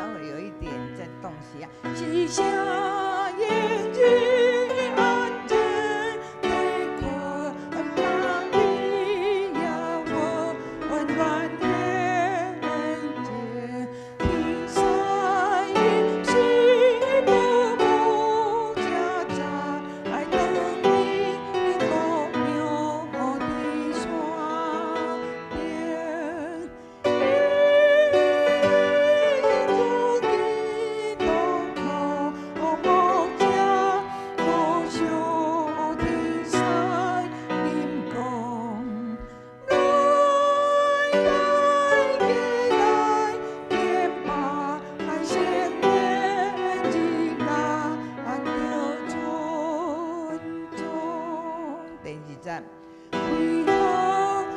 稍微有一點在動時啊。是啥言語安靜對困瑪利亞溫暖眼睛，天使是母母家在等你公廟的山頂。主基督牧者，高尚天使吟講，來來來，敬拜聖言日咱著尊重。第二節，為何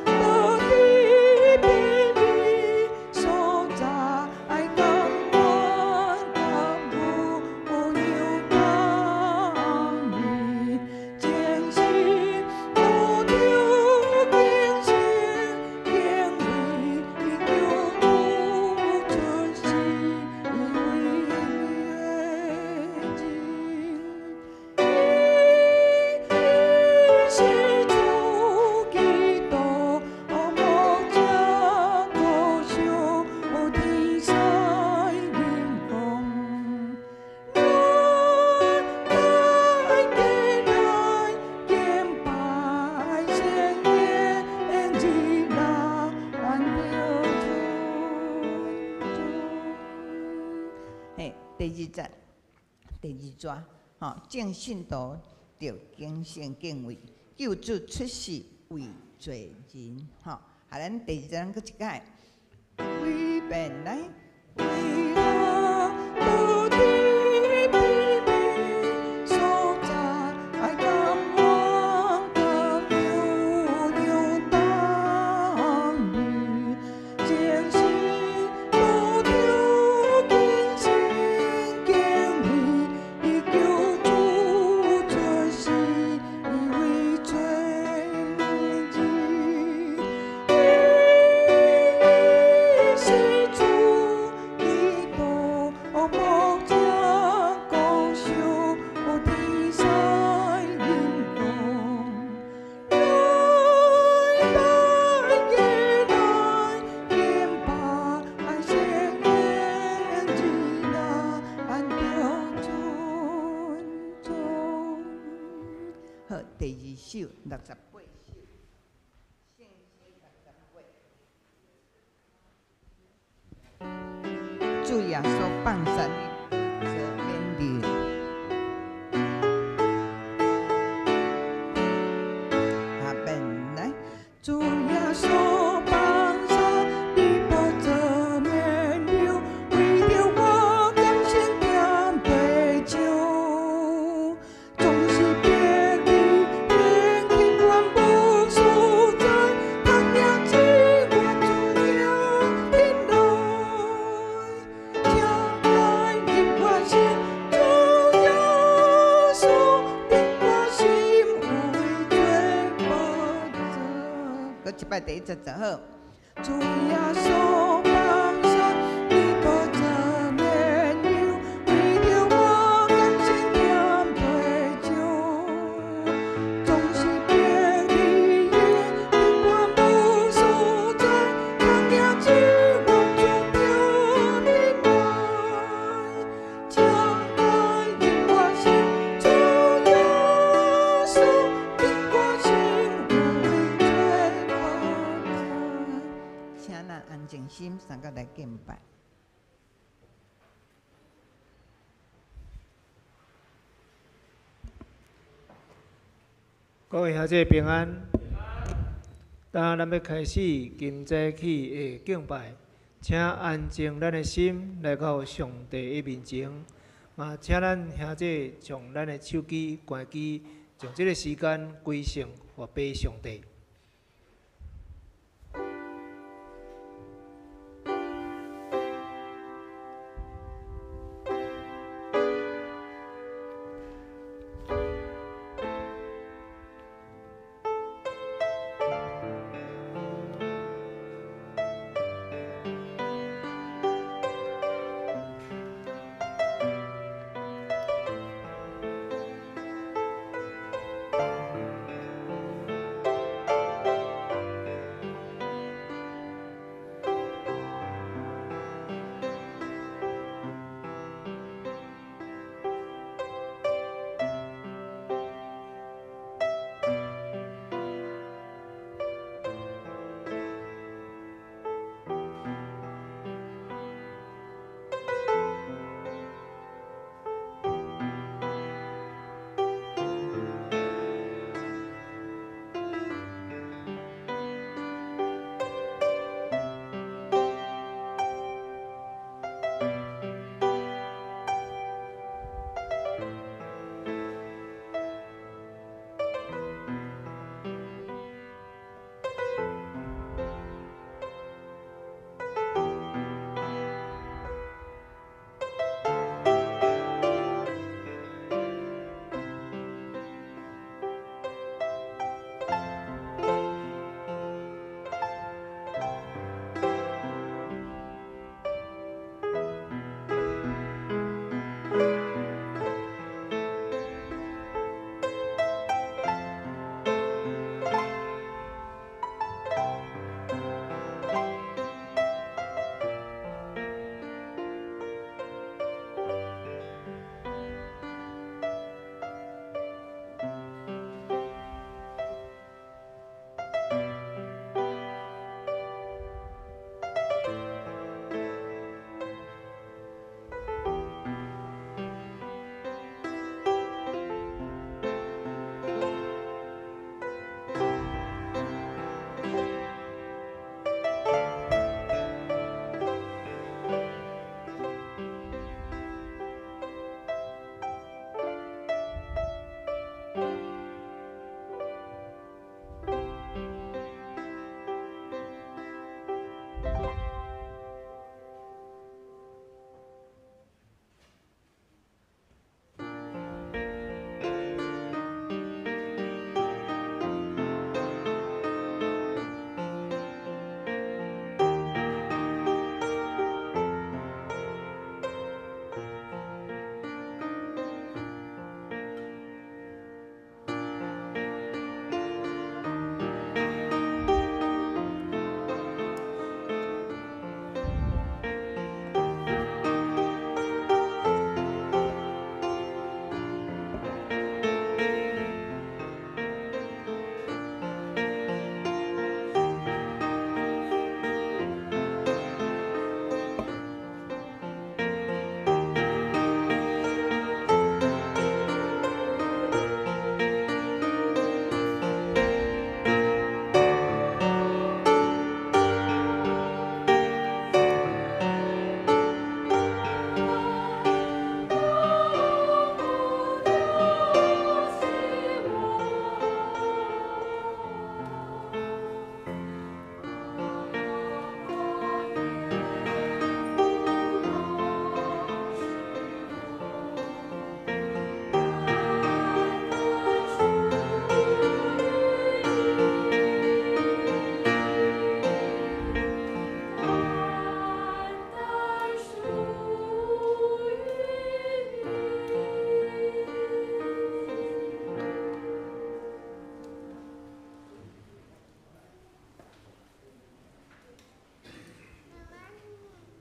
倒佇卑微所在，甘願擔母娘當你，真心得著敬心敬畏救主出世為人。伊是主基督牧者，高尚天使吟講，來來來，敬拜聖言日咱著尊重。嘿，第二節，第二節，吼，眾信徒著謹慎敬畏，救主出世為罪人，吼。啊，咱第二節咱閣一擺，為便來，為何倒佇卑微所在，甘願擔母娘當你，真心得著謹慎敬畏，救主出世為罪人。伊是主基督牧者，高尚天使吟講，來來來，敬拜聖言日咱著尊重。好，第二首68首，聖詩68。主耶穌放殺你寶座免流。下邊來，主耶穌放殺你寶座免流，為著我甘心踮地上，總是別離連去原無所在，通領這我主領天來，請來入我心，主耶穌，入我心為罪寶座。閣一擺第一節就好。主耶穌放殺你寶座免流，為著我甘心踮地上，總是別離連去原無所在，通領這我主領你來，請來入我心，主耶穌，入我心為罪寶座。請咱安靜心，三個來敬拜。各位兄弟平安。當咱欲開始今早起的敬拜，請安靜咱的心來到上帝的面前。嘛，請咱兄弟將咱的手機關機，將這个時間歸聖予俾上帝。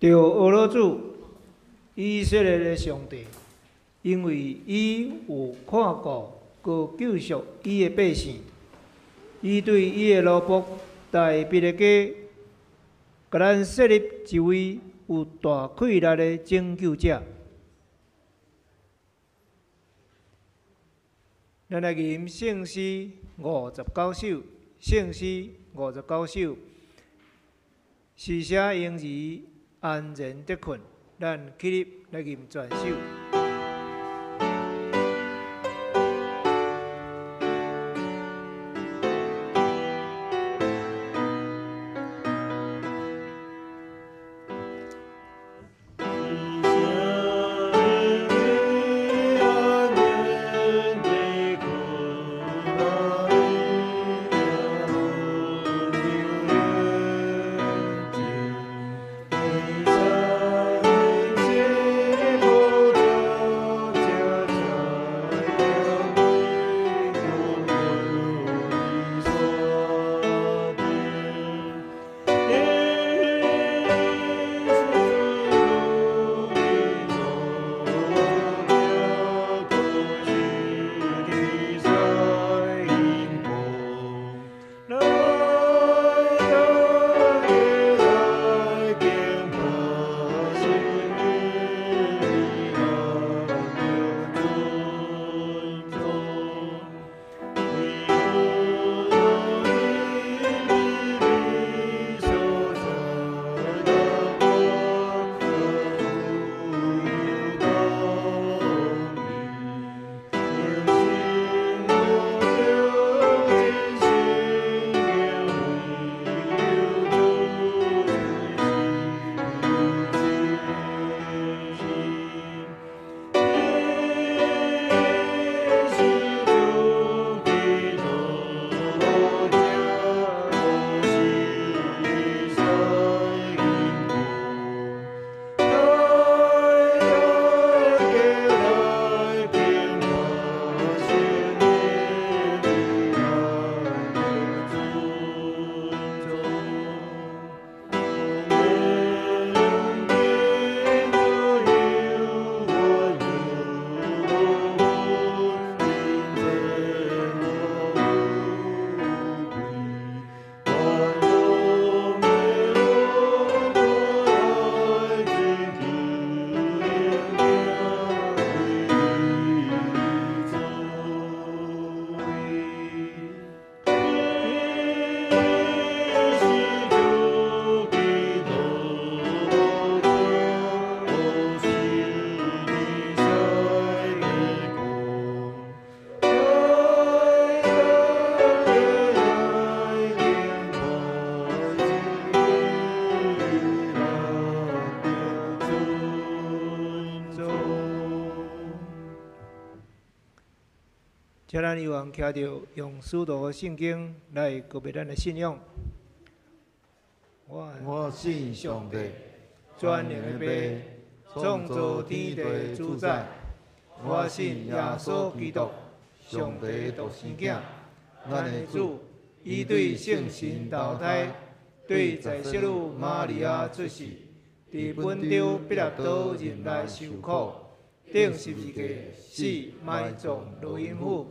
著阿羅主，以色列的上帝，因為伊有看顧閣救贖伊的百姓，伊對伊的奴僕大衛的家，共咱設立一位有大氣力的拯救者。咱來吟聖詩五十九首，聖詩五十九首，施捨嬰兒安然得困，咱起立來吟全首。請咱有閒徛著，用使徒的聖經來告別咱的信仰。我信上帝，全能的父，創造天地的主宰。我信耶穌基督，上帝獨生囝，咱的主，伊對聖神投胎，對在聖女瑪利亞出世，佇本丟彼拉多忍耐受苦，釘十字架死，埋葬落陰府。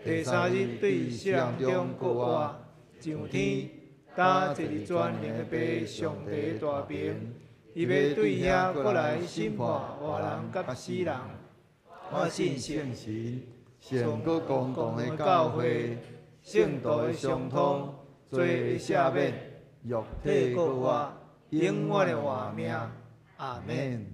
第三日對死人中復活，上天，搭坐佇全能的父上帝大爿，伊欲對遐閣來審判活人佮死人。我信聖神、聖閣公共的教會、聖徒的相通、罪的赦免、肉體復活、永遠的活命。阿門。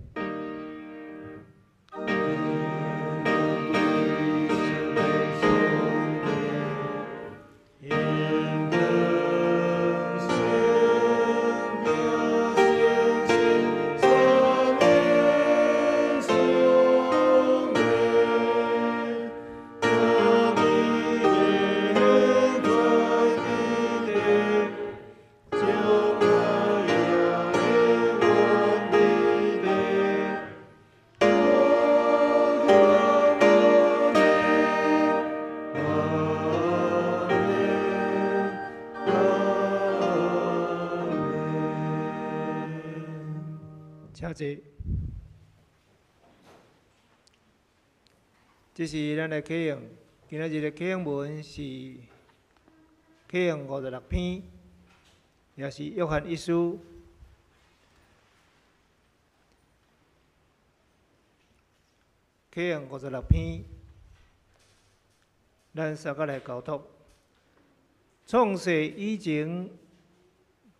將愛請坐。這是咱的啟用，今仔日的啟用文是啟用56篇，也是約翰一書。啟用56篇，咱三個來交託。創世以前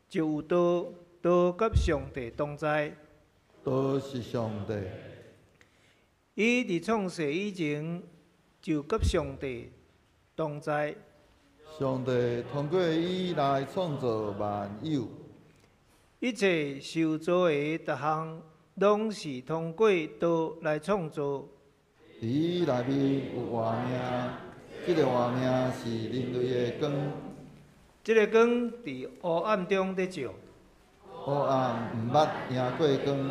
就有道，道佮上帝同在。道是上帝。伊佇創世以前就佮上帝同在。上帝通過伊來創造萬有。一切受造的逐項，攏是通過道來創造。佇伊內面有活命，這个活命是人類的光。這个光佇黑暗中咧照。黑暗毋捌贏過光。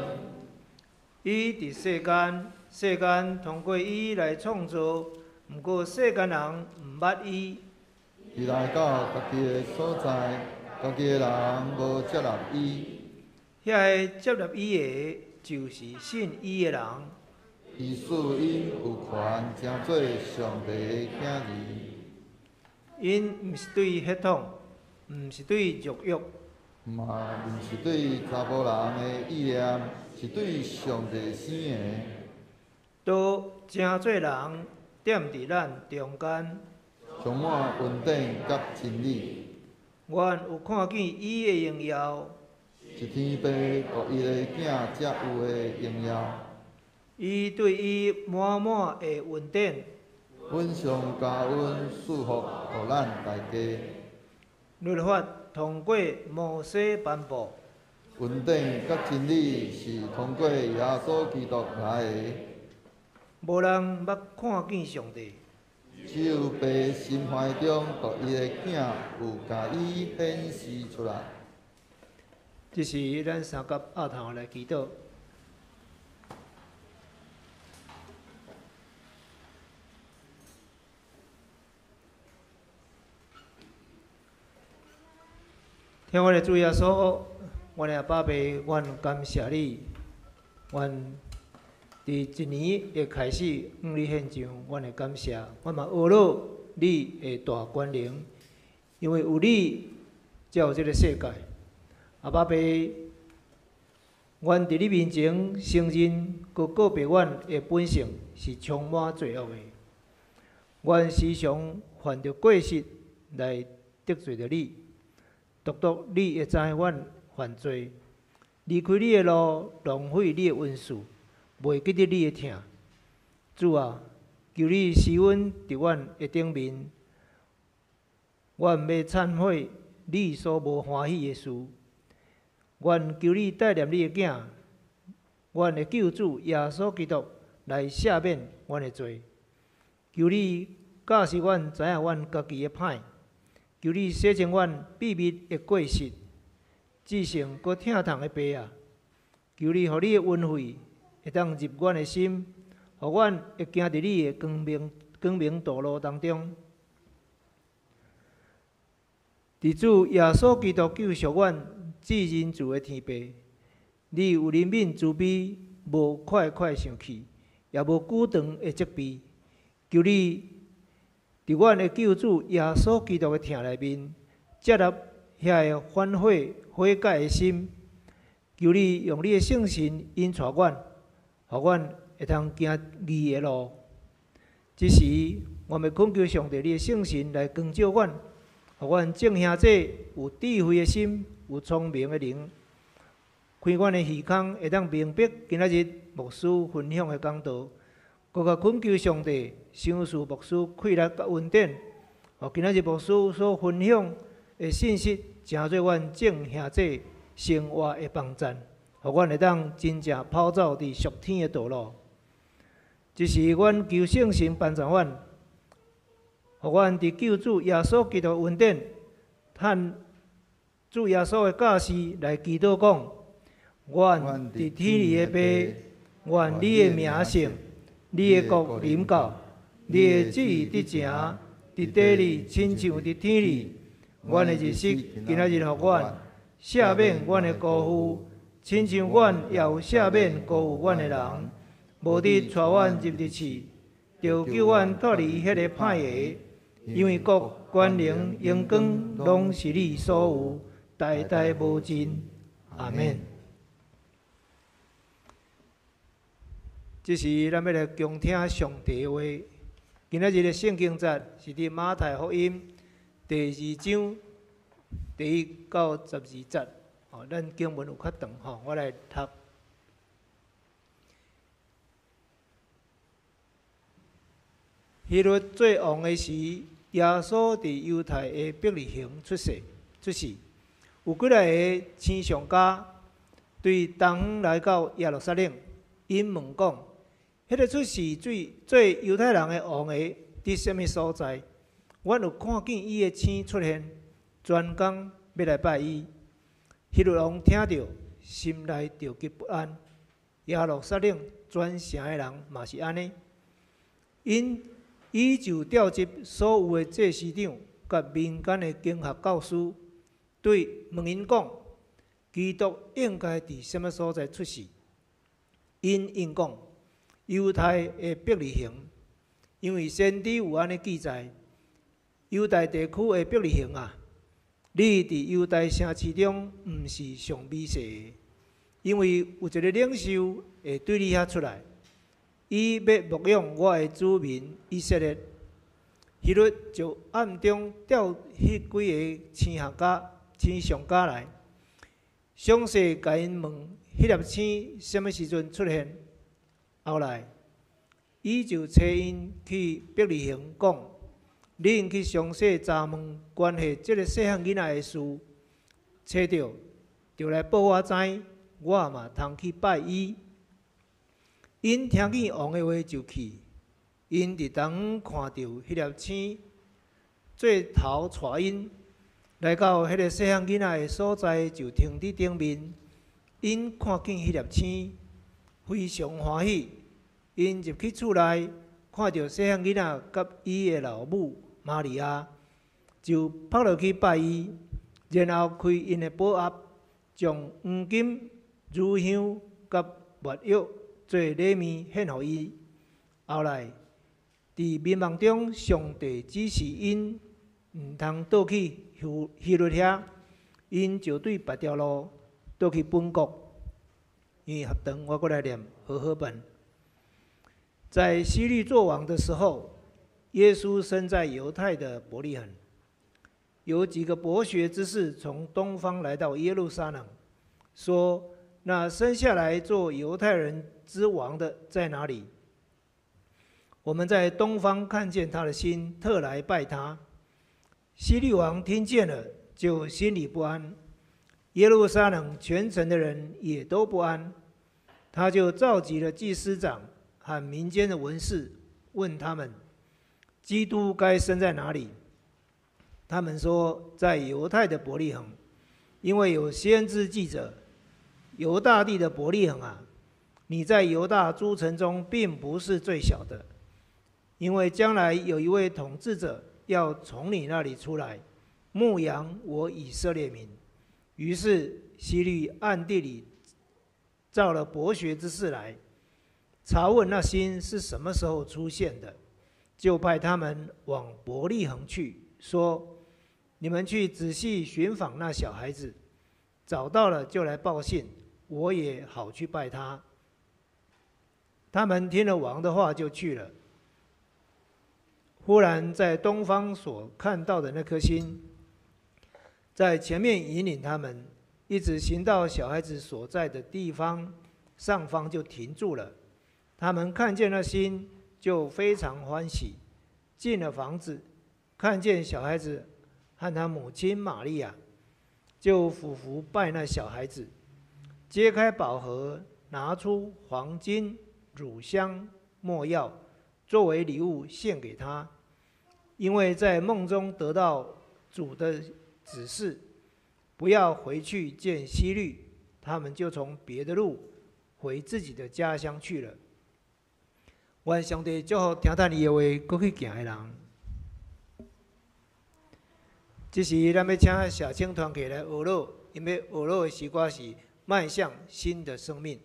伊佇世間，世間通過伊來創造，毋過世間人毋捌伊。伊來到家己的所在，家己的人無接納伊。遐个接納伊的，就是信伊的人。伊賜𪜶有權成做上帝的囝兒。𪜶毋是對血統，毋是對肉欲，嘛毋是對查埔人的意念，是對上帝生的。道成做人，踮佇咱中間，充滿恩典佮真理。阮有看見伊的榮耀，是天父獨一的囝才有的榮耀。伊對伊滿滿的恩典，恩上加恩，賜福予咱大家。律法通過摩西頒布，恩典佮真理是通過耶穌基督來的。無人捌看見上帝，只有父心懷中獨一的囝有共伊顯示出來。這時咱三甲阿頭來祈禱。聽阮的主耶穌，阮的阿爸父，阮感謝你，阮佇一年的開始，向你獻上阮的感謝，阮嘛學了你的大權能，因為有你，才有這个世界。阿爸父，阮佇你面前承認，閣告白阮的本性是充滿罪惡的，阮時常犯著過失來得罪著你。獨獨你會知阮犯罪，離開你的路，浪費你的恩賜，袂記得你的疼。主啊，求你施恩佇阮的頂面，阮欲懺悔你所無歡喜的事。阮求你帶領你的囝，阮的救主耶穌基督來赦免阮的罪。求你教示阮知影阮家己的歹。求你洗淨阮秘密的過失，至聖閣疼痛的父啊！求你予你的恩惠會當入阮的心，予阮會行佇你的光明道路當中。佇主耶穌基督救贖阮至仁慈的天父，你有憐憫慈悲，無快快生氣，也無久長的責備。求你佇阮的救主耶穌基督的疼內面，接納遐个反悔悔改的心。求你用你的聖神引帶阮，予阮會通行義的路。這時，我欲懇求上帝，你的聖神來光照阮，予阮眾兄弟有智慧的心，有聰明的靈，開阮的耳孔，會當明白今仔日牧師分享的講道。閣較懇求上帝賞賜牧師氣力佮恩典，予今仔日牧師所分享的信息，成做阮眾兄弟生活的幫贊，予阮會當真正跑走佇屬天的道路。這時，阮求聖神幫助阮，予阮佇救主耶穌基督恩典，趁主耶穌的教示來祈禱講：阮佇天裡的父，願你的名聖。你的國臨到，你的旨意得成，佇地裡親像佇天裡。阮的日食今仔日予阮，赦免阮的辜負，親像阮也有赦免辜負阮的人，無得帶阮入入試，著救阮脫離彼个歹的。因為國、權能、榮光，攏是你所有，代代無盡。阿們。這時，咱欲來恭聽上帝話。今仔日的聖經節是佇馬太福音第二章第1到12節。哦，咱經文有較長吼，我來讀。希律做王的時，耶穌佇猶太的伯利恆出世。出世，有幾來个星象家對東方來到耶路撒冷，𪜶問講：彼个出世做做猶太人的王的，佇啥物所在？阮有看見伊的星出現，專工欲來拜伊。希律王聽著，心內著極不安。耶路撒冷全城的人嘛是按呢。𪜶伊就調集所有的祭司長佮民間的經學教師，對問𪜶講：基督應該佇啥物所在出世？𪜶應講：猶太的伯利恆，因為先知有按呢記載：猶大地區的伯利恆啊，你佇猶大城市中毋是上微細的，因為有一个領袖會對你遐出來。伊欲牧養我的子民以色列。希律就暗中調彼幾个星學家、星象家來，詳細共𪜶問彼粒星啥物時陣出現。後來，伊就差𪜶去伯利恆，講：恁去詳細查問關係這个細漢囡仔的事，揣著就來報我知，我嘛通去拜伊。𪜶聽見王的話就去，𪜶佇東方看著彼粒星，做頭帶𪜶來到彼个細漢囡仔的所在，就停佇頂面。𪜶看見彼粒星，非常歡喜。𪜶入去厝內，看著細漢囡仔佮伊的老母瑪利亞，就撲落去拜伊，然後開𪜶的寶盒，將黃金、乳香佮沒藥做禮物獻予伊。後來，佇眠夢中，上帝指示𪜶毋通倒去希律遐，𪜶就對別條路倒去本國。因為合長，我閣來念和合本。在希律做王的時候，耶穌生在猶太的伯利恆。有幾個博學之士從東方來到耶路撒冷，說：那生下來做猶太人之王的在哪裡？我們在東方看見他的星，特來拜他。希律王聽見了，就心裡不安；耶路撒冷全城的人也都不安。他就召集了祭司長和民間的文士，問他們：基督該生在哪裡？他們說，在猶太的伯利恆，因為有先知記著：猶大地的伯利恆啊，你在猶大諸城中並不是最小的，因為將來有一位統治者要從你那裡出來，牧養我以色列民。於是希律暗地裡召了博學之士來，查問那星是什麼時候出現的，就派他們往伯利恆去，說：你們去仔細尋訪那小孩子，找到了就來報信，我也好去拜他。他們聽了王的話就去了。忽然在東方所看到的那顆星，在前面引領他們，一直行到小孩子所在的地方上方就停住了。他們看見那星，就非常歡喜。進了房子，看見小孩子和他母親瑪利亞，就俯伏拜那小孩子，揭開寶盒，拿出黃金、乳香、沒藥，作為禮物獻給他。因為在夢中得到主的指示，不要回去見希律，他們就從別的路回自己的家鄉去了。願上帝祝福聽咱伊的話，閣去行的人。這時，咱欲請社青團契來學樂，𪜶欲學樂的詩歌是《迈向新的生命。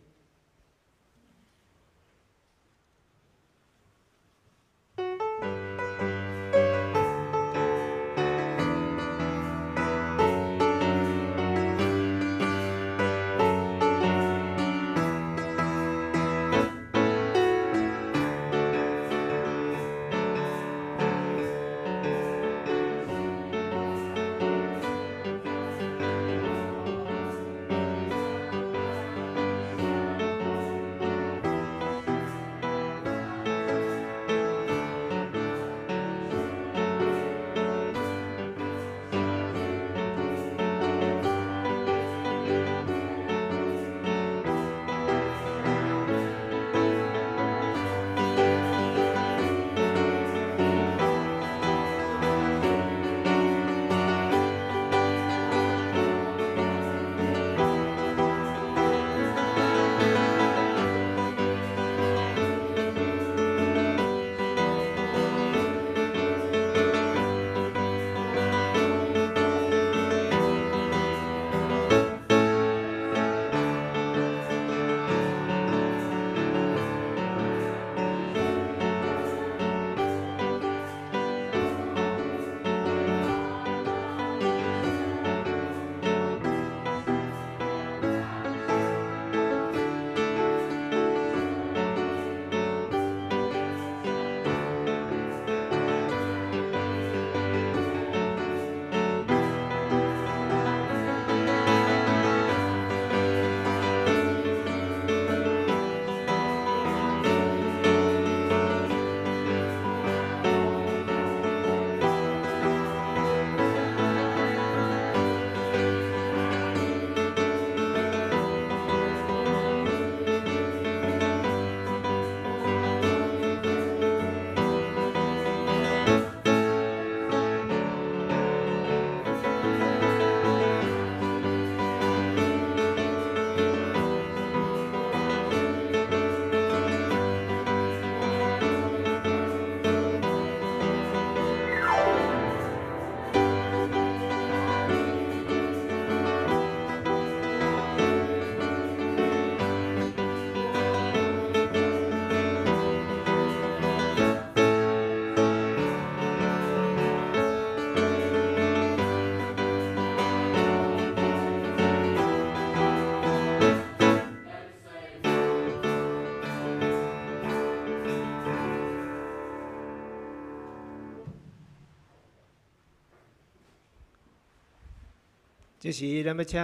這時，咱欲請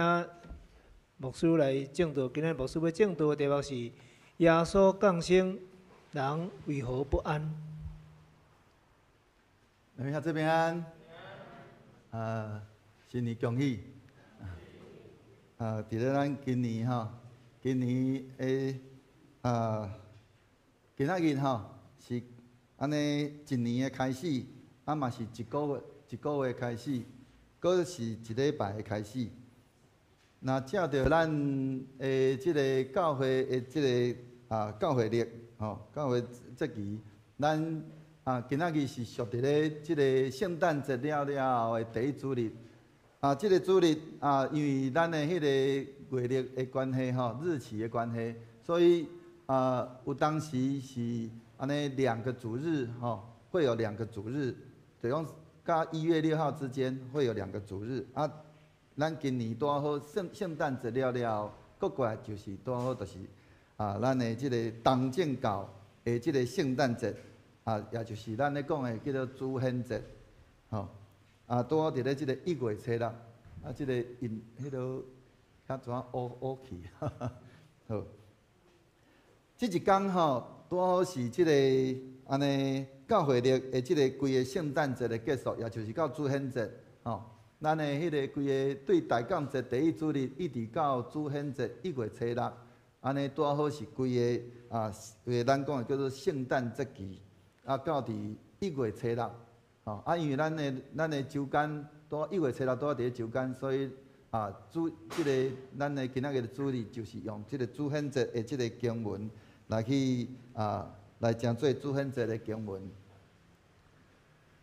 牧師來證道。今仔牧師欲證道的題目是：耶穌降生，人為何不安？你們這邊安，啊，新年恭喜！啊，佇咧咱今年吼，今年的啊，今仔日吼是按呢一年的開始，啊嘛是一個月一個月開始。閣是一禮拜的開始。若照著咱的這个教會的這个啊教會曆吼，教會節期，咱啊今仔日是屬佇咧這个聖誕節了了後的第一主日。啊，這个主日啊，因為咱的彼个月曆的關係吼，日期的關係，所以啊有當時是按呢兩個主日吼，會有兩個主日，就講。佮1月6號之間會有兩個主日啊，咱今年拄好聖誕節了了後，閣過來就是拄好就是啊，咱的這个東正教的這个聖誕節啊，也就是咱咧講的叫做主顯節，吼啊，拄好佇咧這个1月初六啊，這个因彼落較怎烏烏去，好，這一工吼拄好是這个按呢。教會曆的這个規个聖誕節的結束，也就是到主顯節，吼。咱的彼个規个對大降節第一主日，一直到主顯節1月初六，按呢拄好是規个啊，規個咱講的叫做聖誕節期，啊，到佇一月初六，吼。啊，因為咱的週間拄一月初六拄好佇咧週間，所以啊，主這个咱的今仔日的主日就是用這个主顯節的這个經文來去啊。來成做主顯節的經文。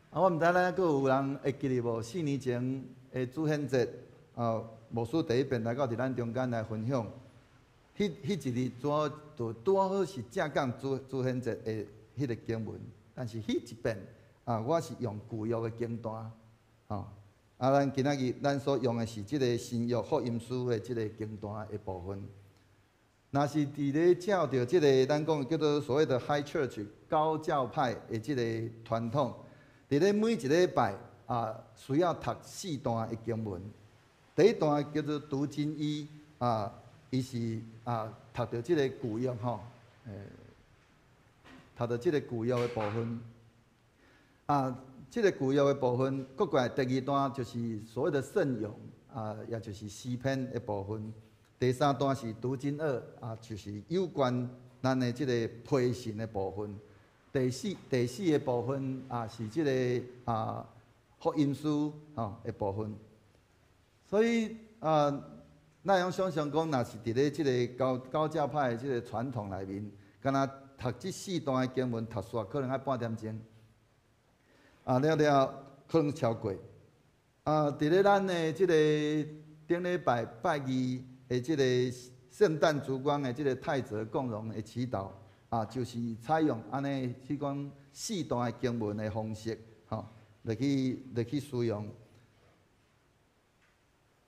啊，我毋知咱閣有人會記得無？4年前的主顯節，牧師第一遍來到佇咱中間來分享，彼一日拄就拄好是正講主顯節的彼個經文，但是彼一遍啊，我是用舊約的經段，吼。啊，咱今仔日咱所用的是這個新約福音書的這個經段的部分。若是佇咧照著這個咱講叫做所謂的 High Church 高教派的這個傳統，佇咧每一禮拜啊，需要讀四段的經文。第一段叫做讀經一啊，伊是啊讀著這個舊約吼，讀著這個舊約的部分。啊，這個舊約的部分，閣過來第二段就是所謂的聖詠啊，也就是詩篇的部分。第三段是讀經二啊，就是有關咱的這個批信的部分。第四個部分啊，是這個啊福音書吼的部分。所以啊，咱會想像講，若是佇咧這個高教派的這個傳統內面，敢若讀這四段的經文讀煞，可能愛半點鐘。啊，了了可能超過。啊，佇咧咱的這個頂禮拜拜二的這個聖誕燭光的這個泰澤共融的祈禱，啊，就是採用按呢彼款四段的經文的方式，吼，來去使用。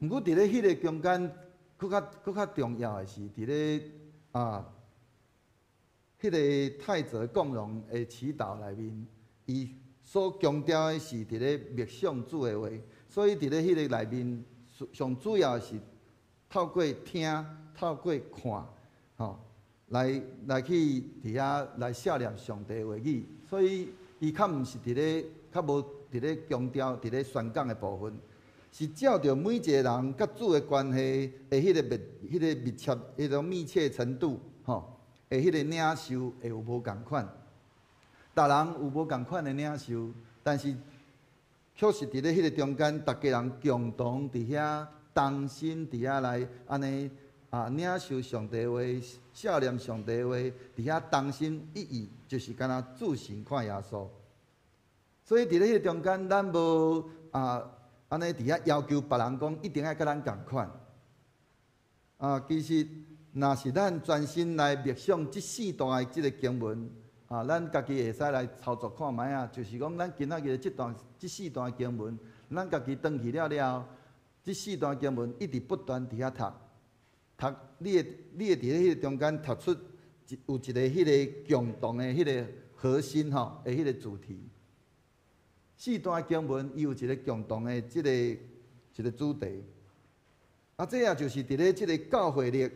毋過佇咧彼個中間，閣較重要的是，佇咧啊，彼個泰澤共融的祈禱內面，伊所強調的是佇咧默想主的話，所以佇咧彼個內面，上主要的是透過聽、透過看，吼，來去佇遐來默念上帝話語，所以伊較毋是佇咧，較無佇咧強調佇咧宣講的部分。是照著每一個人佮主的關係的彼個密切、彼種密切程度，吼，的彼個領受會有無仝款。逐人有無仝款的領受，但是確實佇咧彼個中間，逐家人共同佇遐同心佇遐來按呢啊領受上帝話、默念上帝話，佇遐同心一意，就是敢若注神看耶穌。所以佇咧彼個中間，咱無啊。按呢佇遐要求別人講一定愛佮咱仝款。啊，其實若是咱專心來默想這四段的這個經文，啊，咱家己會使來操作看覓啊，就是講咱今仔日這段這四段經文，咱家己轉去了了，這四段經文一直不斷佇遐讀，讀你會佇彼個中間讀出有一個彼個共同的彼個核心吼的彼個主題。四段經文，伊有一個共同的這个一個主題。啊，這也就是佇咧這個教會曆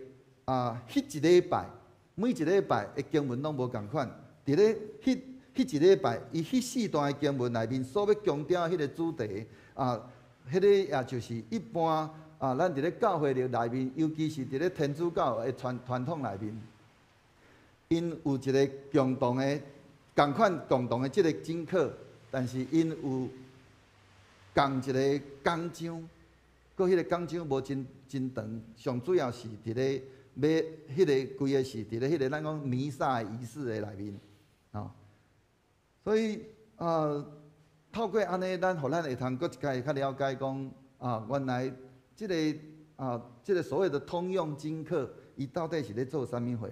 啊，彼一禮拜，每一禮拜的經文攏無仝款。佇咧彼一禮拜，伊彼四段的經文內面所欲強調彼個主題啊，彼個也就是一般啊，咱佇咧教會曆內面，尤其是佇咧天主教的傳統內面，𪜶有一個共同的仝款共同的這個經課。但是𪜶有仝一個講章，閣彼個講章無真真長，上主要是佇咧欲彼個規个是佇咧彼個咱講彌撒的儀式的內面，吼。所以啊，透過按呢，咱予咱會通閣一擺較了解講啊，原來這個啊，這個所謂的通用經課，伊到底是咧做啥物貨？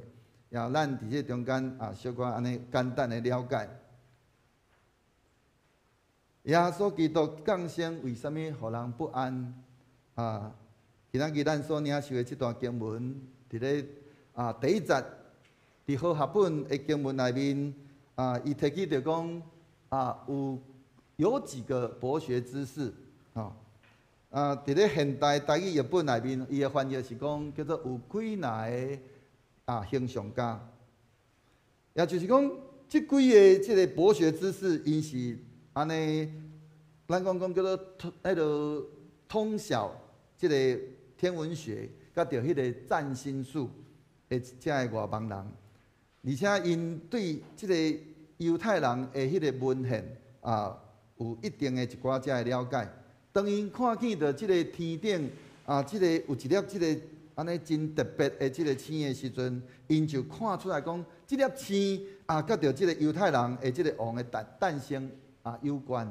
也咱佇這中間啊，小可按呢簡單的了解。耶穌基督降生為啥物予人不安？啊，今仔日咱所領受的這段經文，佇咧啊第一節，佇和合本的經文內面，啊，伊提起著講啊，有幾個博學之士，吼，啊，佇咧現代台語譯本內面，伊的翻譯是講叫做有幾若个啊星象家，也就是講，這幾个這个博學之士，𪜶是按呢，咱講叫做通彼个通曉這个天文學，佮著彼个占星術的這个外邦人，而且𪜶對這个猶太人的彼个文獻啊，有一定的一寡這个了解。當𪜶看見著這个天頂啊，這个有一粒這个按呢真特別的這个星的時陣，𪜶就看出來講，這粒星啊，佮著這个猶太人的這个王的誕生啊有關。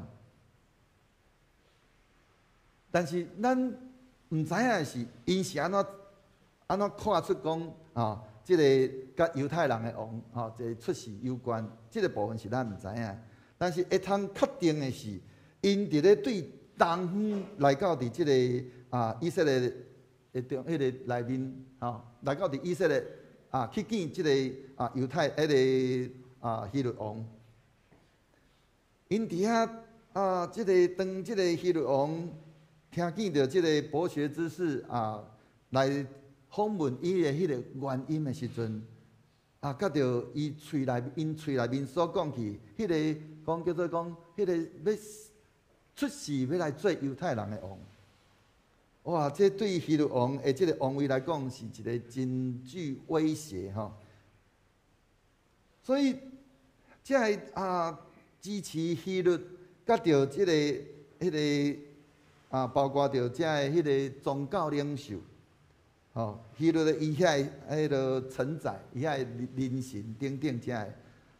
但是咱毋知影的是，𪜶是按怎按怎看出講啊，這个佮猶太人的王吼，這個出世有關，這个部分是咱毋知影。但是會通確定的是，𪜶佇咧對東方來到佇這个以色列的中彼个內面吼，來到佇以色列去見這个猶太彼个希律王。𪜶佇遐這个當這个希律王聽見著這个博學之士來訪問伊的彼个原因的時陣，佮著伊喙內𪜶喙內面所講去，彼个講叫做講，彼个欲出世欲來做猶太人的王。哇！這對希律王的這个王位來講，是一个真具威脅吼。所以，這个支持希律，佮著這个、彼个包括著這个、彼个宗教領袖，吼，希律的伊遐彼个臣宰，伊遐人臣等等這个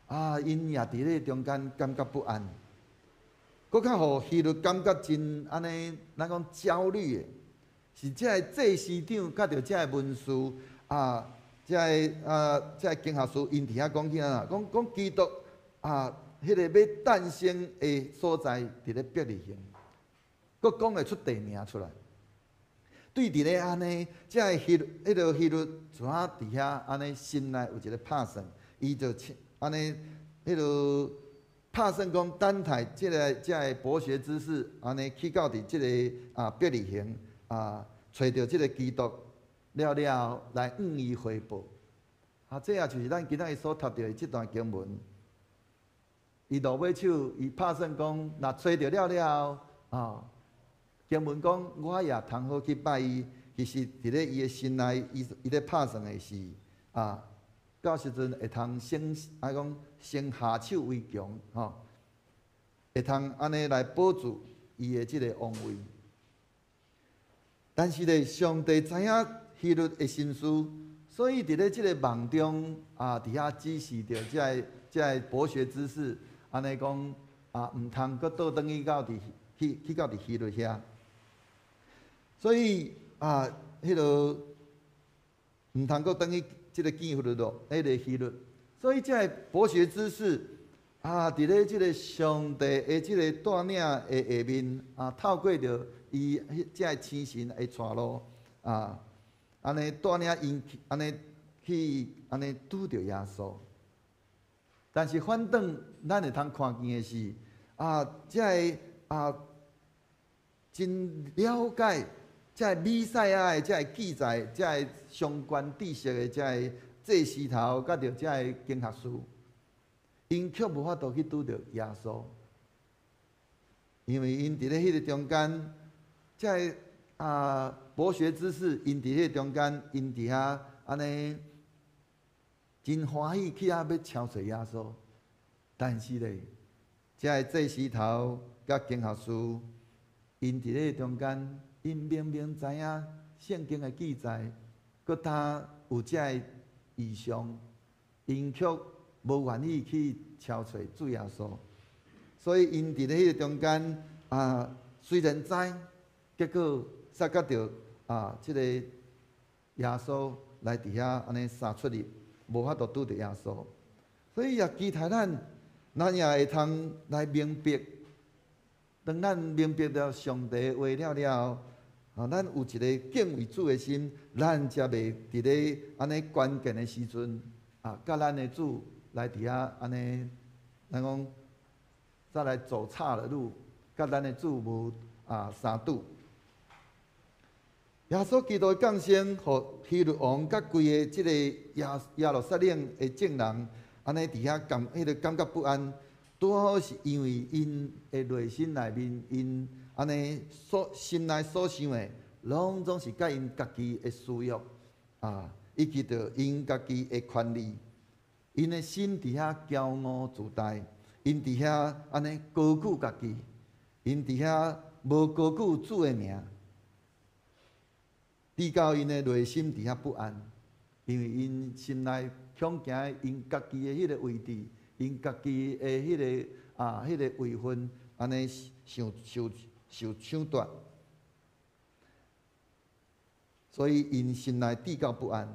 ，𪜶也佇咧中間感覺不安，閣較予希律感覺真按呢，咱講焦慮的，是這个祭司長佮著這个文士，這个經學師，𪜶佇遐講起啊，講講基督彼个欲誕生的所在，佇咧伯利恆，閣講會出地名出來。對佇咧按呢，這个希律，彼个希律怎啊佇遐按呢心內有一个拍算，伊就按呢，彼个拍算講等待這个這个博學之士按呢去到佇這个伯利恆揣著這个基督了了後來向伊匯報。這也就是咱今仔日所讀著的這段經文。伊落尾手，伊拍算講，若揣著了了後，經文講我也通好去拜伊。其實佇咧伊的心內，伊伊咧拍算的是到時陣會通先講先下手為強，吼，會通按呢來保住伊的這个王位。但是咧，上帝知影希律的心思，所以佇咧這个夢中佇遐指示著這个這个博學之士，按呢講毋通閣倒轉去到佇去去到佇希律遐。所以彼个毋通閣轉去這个見希律咯，彼个希律。所以這个博學之士佇咧這个上帝的這个帶領的下面透過著伊彼這个星神的帶路按呢帶領𪜶去，按呢去，按呢拄著耶穌。但是反轉，咱會通看見的是，這个真了解這个彌賽亞的這个記載，這个相關知識的這个祭司頭，佮著這个經學師，𪜶卻無法度去拄著耶穌，因為𪜶佇咧彼个中間，這个博學之士，𪜶佇彼个中間，𪜶佇遐按呢真歡喜去遐欲敲揣耶穌，但是咧，這个祭司頭佮經學師，𪜶佇咧中間，𪜶明明知影聖經的記載，閣敢有這个異象，𪜶卻無願意去敲揣主耶穌，所以𪜶佇咧彼个中間雖然知，結果煞佮著這个耶穌來佇遐按呢相出入，無法度拄著耶穌，所以也期待咱，咱也會通來明白，當咱明白著上帝話了了後，咱有一个敬畏主的心，咱才袂佇咧按呢關鍵的時陣，佮咱的主來佇遐按呢，咱講再來走岔了路，佮咱的主無相拄。耶穌基督的降生，予希律王佮規个這个耶耶路撒冷的眾人，按呢佇遐感彼个感覺不安，拄好是因為𪜶的內心內面，𪜶按呢所心內所想的，攏總是佮𪜶家己的私欲以及著𪜶家己的權利，𪜶的心佇遐驕傲自大，𪜶佇遐按呢高舉家己，𪜶佇遐無高舉主的名。直到𪜶的內心佇遐不安，因為𪜶心內恐驚𪜶家己的彼个位置，𪜶家己的彼个位份，按呢受受受搶奪。所以𪜶心內至到不安。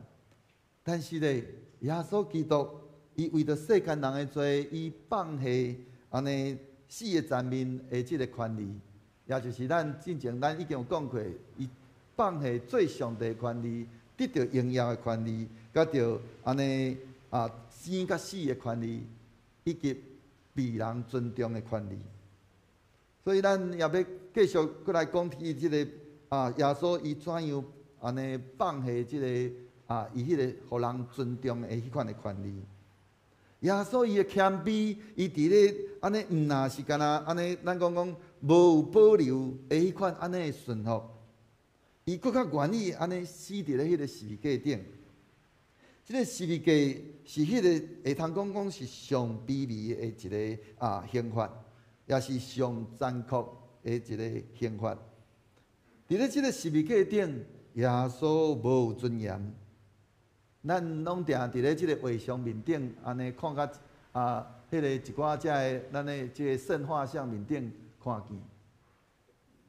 但是咧，耶穌基督伊為著世間人的罪，伊放下按呢死的層面的這个權利，也就是咱進前咱已經有講過，伊放下做上帝的權利，得著榮耀的權利，佮著按呢啊生佮死的權利，以及被人尊重的權利。所以咱也欲繼續閣來講起這个啊，耶穌伊怎樣按呢放下這个啊，伊彼个予人尊重的彼款的權利。耶穌伊的謙卑，伊佇咧按呢，毋若是干焦按呢，咱講講無有保留的彼款按呢的順服，伊閣較願意按呢死佇咧彼个十字架頂。這个十字架是彼个會通講講是上卑微的一个啊刑罰，也是上殘酷的一个刑罰。佇咧這个十字架頂，耶穌無有尊嚴。咱攏定佇咧這个畫像面頂，按呢看較啊，彼个一寡遮个咱的這个聖畫像面頂看見。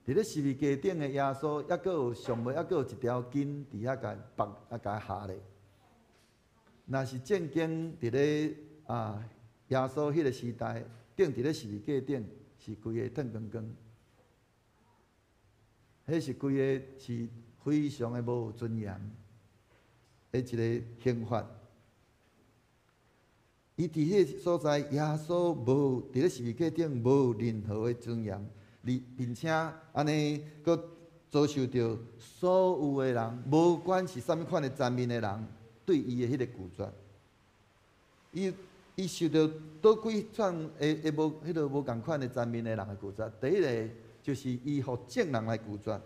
佇咧十字架頂的耶穌，猶閣有上尾，猶閣有一條筋佇遐共縛啊，共合咧。若是正經佇咧啊耶穌彼个時代，釘佇咧十字架頂，是規个脫光光。彼是規个是非常的無尊嚴的一个刑罰。伊佇彼个所在，耶穌無佇咧十字架頂無任何的尊嚴，而並且按呢，閣遭受著所有的人，無管是啥物款的層面的人，對伊的彼个拒絕。伊受著佗幾種的的無彼个無仝款的層面的人的拒絕。第一个就是伊予眾人來拒絕。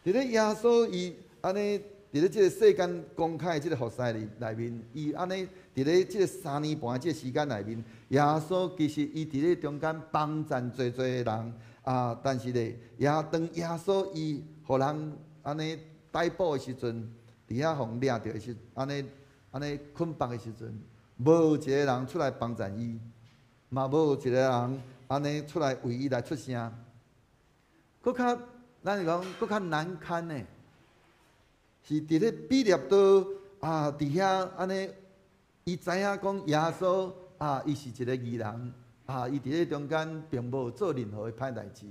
佇咧耶穌伊按呢，佇咧這个世間公開這个服侍內面，伊按呢佇咧這个3年半的這个時間內面，耶穌其實伊佇咧中間幫贊濟濟的人啊，但是咧，也當耶穌伊予人按呢逮捕的時陣，佇遐予掠著的時，按呢按呢捆綁的時陣，無一個人出來幫贊伊，嘛無一個人按呢出來為伊來出聲。閣較，咱是講閣較難堪的，是佇咧彼拉多啊，佇遐按呢，伊知影講耶穌啊，伊是一个義人啊，伊佇咧中間並無做任何的歹代誌，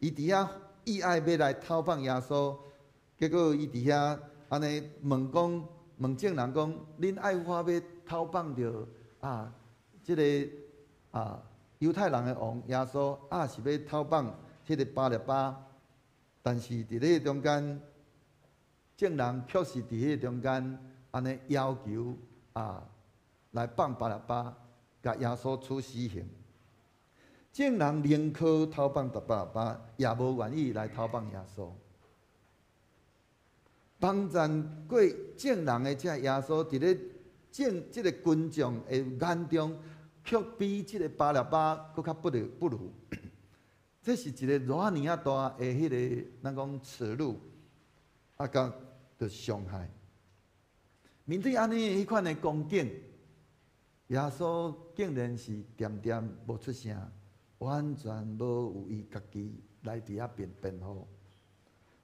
伊佇遐意愛欲來偷放耶穌，結果伊佇遐按呢問講，問眾人講，恁愛我欲偷放著啊，這个啊猶太人的王耶穌，抑是欲偷放彼个巴拉巴？但是佇咧中間，眾人卻是佇彼个中間按呢要求啊，來放巴拉巴，共耶穌處死刑。眾人寧可偷放巴拉巴，也無願意來偷放耶穌。幫贊過眾人的這耶穌，佇咧眾這个群眾的眼中，卻比這个巴拉巴閣較不如不如。這是一个偌爾仔大的彼个，咱講恥辱，啊，佮著傷害。面對按呢彼款的光景，耶穌竟然是恬恬無出聲，完全無有伊家己來佇遐辯辯護。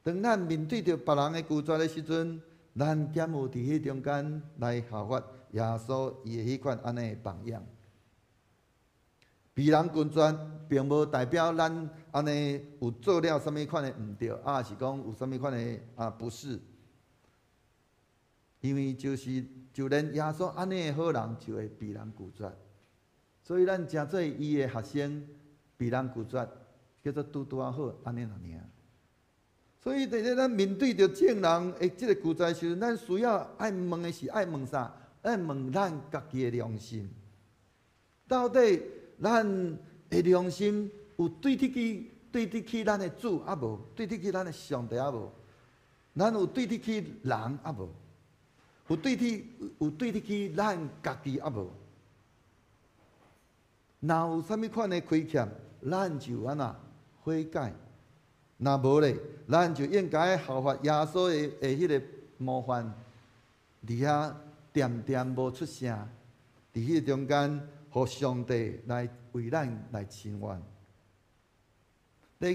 當咱面對著別人的拒絕的時陣，咱敢有佇彼中間來效法耶穌伊的彼款按呢的榜樣？被人拒絕，並無代表咱按呢有做了啥物款的毋對，抑是講有啥物款的啊不是。因為就是就連耶穌按呢的好人，就會被人拒絕。所以咱誠做伊的學生，被人拒絕，叫做拄拄仔好按呢爾。所以，佇咧咱面對著眾人的這个拒絕時陣，咱需要愛問的是愛問啥？愛問咱家己的良心，到底咱的良心有對得起咱的主抑無？對得起咱的上帝抑無？咱有對得起人抑無？有對得起咱家己抑無？若有啥物款的虧欠，咱就按怎悔改；若無咧，咱就應該效法耶穌的彼个模範，佇遐恬恬無出聲，佇彼个中間，予上帝來為咱來伸冤。第二，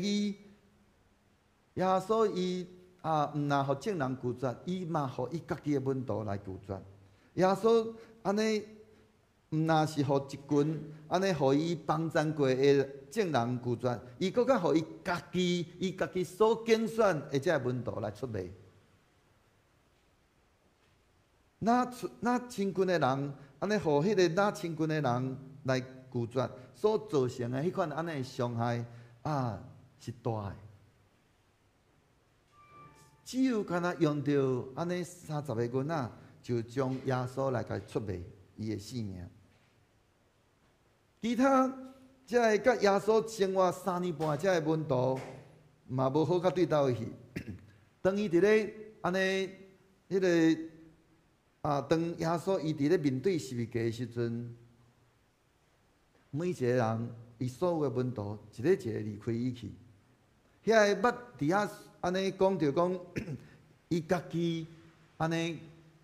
耶穌伊啊，毋若予眾人拒絕，伊嘛予伊家己的門徒來拒絕。耶穌按呢，毋若是予一群按呢予伊幫贊過的眾人拒絕，伊閣較予伊家己所揀選的這个門徒來出賣。若親近的人，按呢予彼个若親近的人來拒絕，所造成的彼款按呢傷害啊，是大的。只有干焦用著按呢30个銀仔，就將耶穌來共出賣伊的性命。其他這个佮耶穌生活3年半，這个門徒嘛無好到對佗去。當伊佇咧按呢彼个啊，當耶穌伊佇咧面對十字架的時陣，每一個人，伊所有的門徒，一个一个離開伊去。遐个捌佇遐按呢講著講，伊家己按呢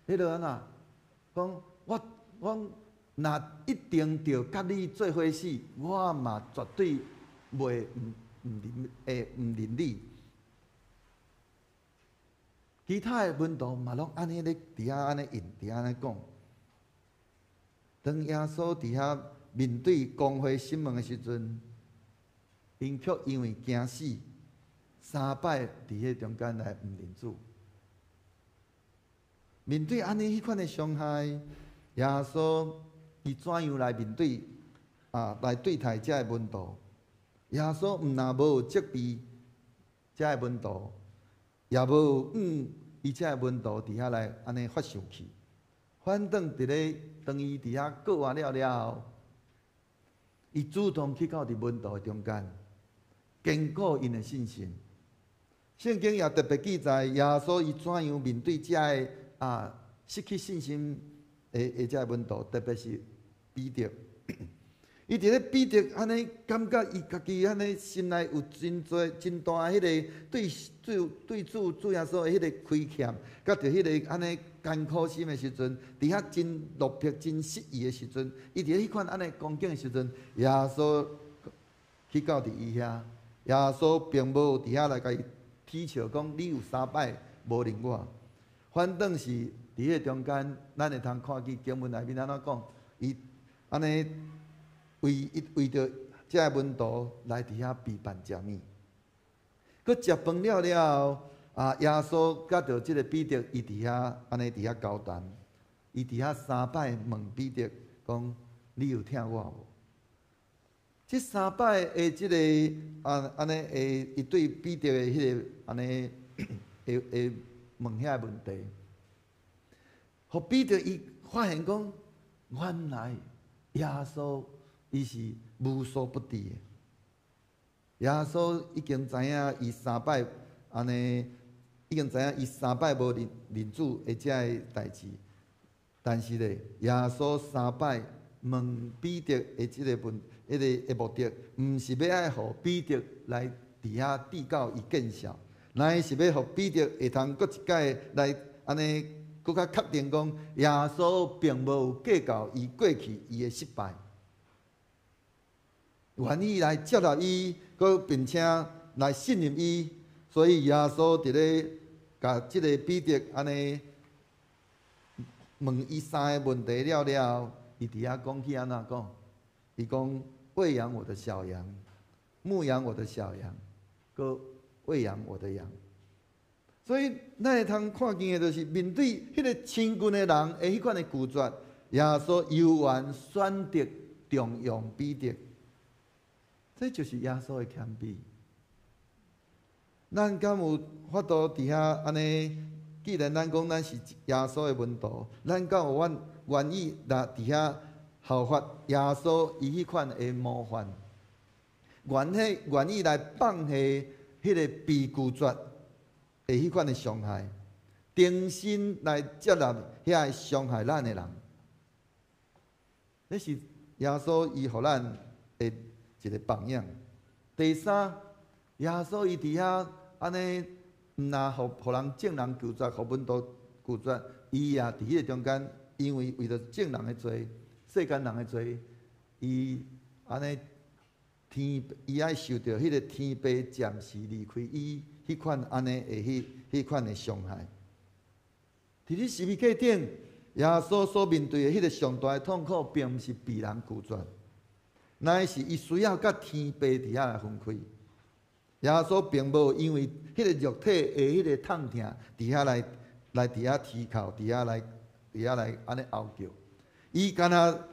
彼落按怎講，我講若一定著佮你做伙死，我嘛絕對袂毋認你。其他的門徒嘛攏按呢咧佇遐按呢應，佇遐按呢講。當耶穌佇遐面對公會審問的時陣，𪜶卻因為驚死，三擺佇彼中間來毋認主。面對按呢彼款的傷害，耶穌伊怎樣來面對啊？來對待這个門徒？耶穌毋若無責備這个門徒，也無向伊這个門徒佇遐來按呢發生氣。反轉佇咧當伊佇遐過完了了後，伊主動去到佇門徒的中間，堅固𪜶的信心。聖經也特別記載，耶穌伊怎樣面對這个失去信心的這个門徒，特別是彼得。伊佇咧彼得按呢感覺伊家己按呢心內有真濟真大彼个對主耶穌的彼个虧欠，佮著彼个按呢艱苦心的時陣，佇遐真落魄、真失意的時陣，伊佇咧彼款按呢光景的時陣，耶穌去到佇伊遐，耶穌並無佇遐來共伊恥笑，講你有三擺無認我，反轉是佇彼个中間，咱會通看見經文內面按怎講，伊按呢為著這个門徒來佇遐備辦食物。閣食飯了了後，耶穌佮著這个彼得，伊佇遐按呢佇遐交談，伊佇遐三擺問彼得講：你有疼我無？這三擺的這个按呢的，伊對彼得的彼个按呢會問遐個問題，予彼得伊發現講，原來耶穌伊是無所不知的。耶穌已經知影伊三擺按呢，已經知影伊三擺無認主的這个代誌，但是咧，耶穌三擺問彼得的這个問，彼个的目的，毋是欲愛予彼得來佇遐計較伊見笑，乃是欲予彼得會通閣一擺來按呢，閣較確定講，耶穌並無計較伊過去伊的失敗，願意來接納伊，閣並且來信任伊，所以耶穌佇咧共這个彼得按呢問伊三个問題了了後，伊佇遐講起按怎講？伊講餵養我的小羊，牧養我的小羊，閣餵養我的羊。所以咱會通看見的，就是面對彼个親近的人的彼款的拒絕，耶穌猶原選擇重用彼得。這就是耶穌的謙卑。咱敢有法度佇遐按呢？既然咱講咱是耶穌的門徒，咱敢有願意來佇遐效法耶穌伊彼款的模範，願意來放下彼个被拒絕的彼款的傷害，重新來接納遐个傷害咱的人？這是耶穌伊予咱的一个榜樣。第三，耶穌伊佇遐按呢，毋若予人眾人拒絕，予門徒拒絕，伊也佇彼个中間，因為為著眾人的罪，世間人的罪，伊按呢天，伊愛受著彼个天父暫時離開伊彼款按呢的彼彼款的傷害。佇咧十字架頂，耶穌所面對的彼个上大的痛苦，並毋是被人拒絕，乃是伊需要佮天父佇遐來分開。耶穌並無因為彼个肉體的彼个痛疼，佇遐來來佇遐啼哭，佇遐來按呢哀叫。伊敢若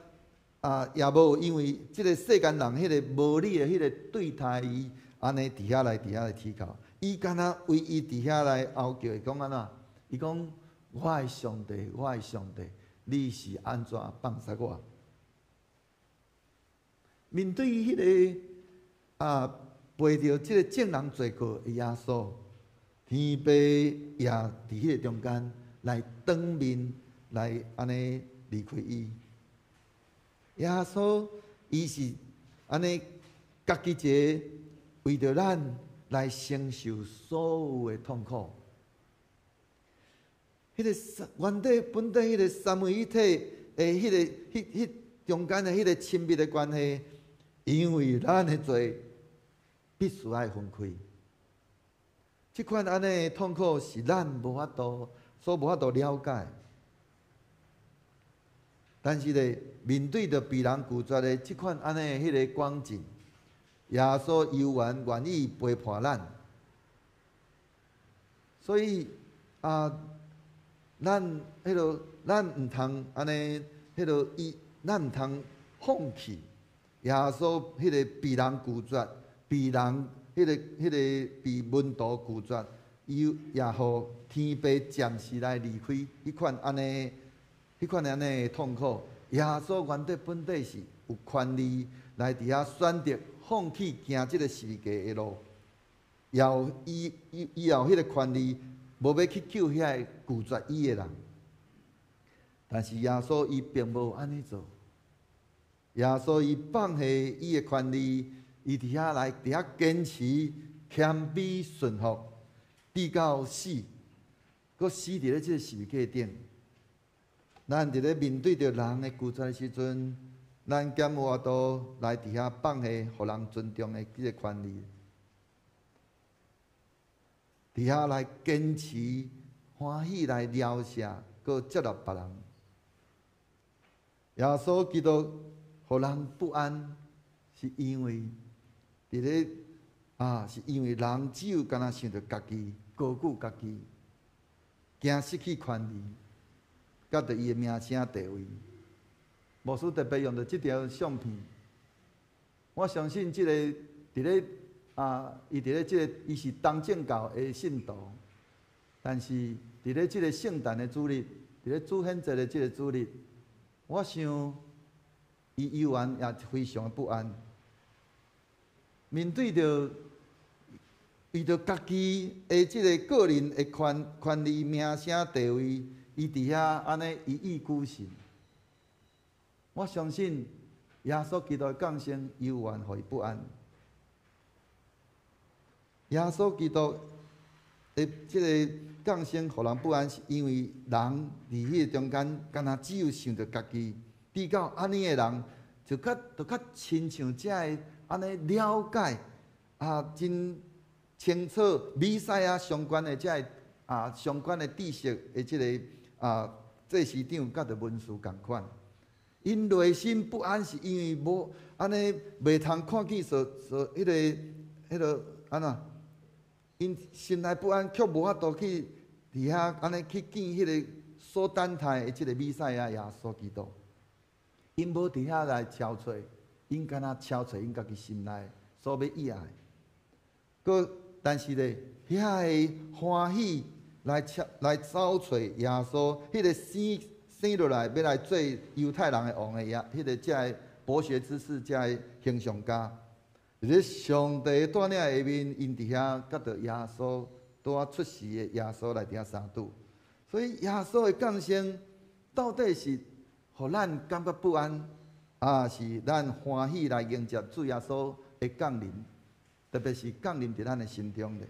啊，也無因為這个世間人彼个無理的彼个對待伊，按呢佇遐來啼哭。伊敢若唯一佇遐來哀叫，伊講按怎？伊講：我的上帝，我的上帝，你是按怎放捨我？面對彼个啊，背著這个眾人罪過的耶穌，天父也佇彼个中間來當面來按呢離開伊。耶穌伊是按呢家己一个為著咱來承受所有的痛苦。彼个原底本底彼个三位一體的彼个彼彼中間的彼个親密的關係，因為咱的罪必須愛分開。這款按呢的痛苦是咱無法度所無法度了解。但是咧，面對著被人拒絕的這款按呢的彼个光景，耶穌猶原願意陪伴咱。所以啊，咱彼个咱毋通按呢，彼个伊，咱毋通放棄耶穌彼个被人拒絕、被人彼个被門徒拒絕，伊也予天父暫時來離開彼款按呢，彼款按呢的痛苦。耶穌原底本底是有權利來佇遐選擇放棄行這个十字架的路，也有伊伊伊也有彼个權利，無欲去救遐个拒絕伊的人。但是耶穌伊並無按呢做，耶穌伊放下伊的權利，伊佇遐來佇遐堅持謙卑順服，直到死，閣死佇咧這个十字架頂。咱佇咧面對著人的拒絕的時陣，咱敢有法度來佇遐放下予人尊重的這个權利？佇遐來堅持歡喜來饒恕，閣接納別人。耶穌基督予人不安，是因為佇咧啊，是因為人只有敢若想著家己，高舉家己，驚失去權利，佮著伊的名聲地位。牧師特別用著這張相片，我相信這個佇咧啊，伊佇咧這個伊是東正教的信徒，但是佇咧這個聖誕的主日，佇咧主顯節的這個主日，我想伊猶原也非常的不安，面對著為著家己的這个個人的權利、名聲、地位，伊佇遐按呢一意孤行。我相信耶穌基督的降生猶原予伊不安。耶穌基督的這个降生予人不安，是因為人佇彼個中間，敢若只有想著家己，直到按呢的人，就較親像這个按呢了解啊，真清楚彌賽亞相關的這个啊相關的知識的這个啊祭司長佮著文士仝款，𪜶內心不安，是因為無按呢袂通看見所所彼个彼个按怎？𪜶心內不安，卻無法度去佇遐按呢去見彼个所等待的這个彌賽亞耶穌基督。𪜶無佇遐來敲揣，𪜶敢若敲揣𪜶家己心內所欲愛的。閣但是咧，遐个歡喜來敲來走揣耶穌，彼个生生落來欲來做猶太人的王的耶，彼个這个博學之士，這个形象家，佇咧上帝帶領下面，𪜶佇遐佮著耶穌拄仔出世的耶穌來佇遐相拄。所以耶穌的降生到底是予咱感覺不安，抑是咱歡喜來迎接主耶穌的降臨，特別是降臨佇咱的心中咧。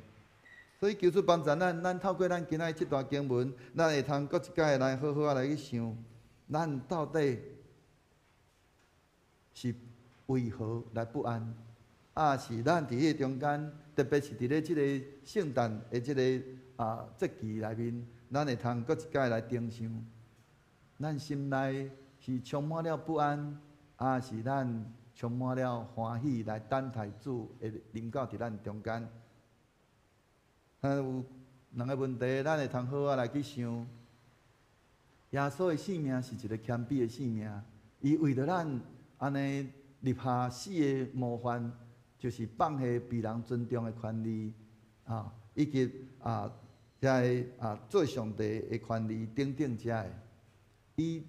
所以求主幫助咱，咱透過咱今仔日這段經文，咱會通閣一擺來好好仔來去想，咱到底是為何來不安？抑是咱佇彼个中間，特別是佇咧這个聖誕的這个節期內面，咱會通閣一擺來重想，咱心內是充滿了不安，抑是咱充滿了歡喜來等待主會臨到佇咱中間？有兩个問題，咱會通好好來去想。耶穌的性命是一个謙卑的性命，伊為著咱按呢立下死的模範，就是放下被人尊重的權利，以及遮个做上帝的權利等等遮个，伊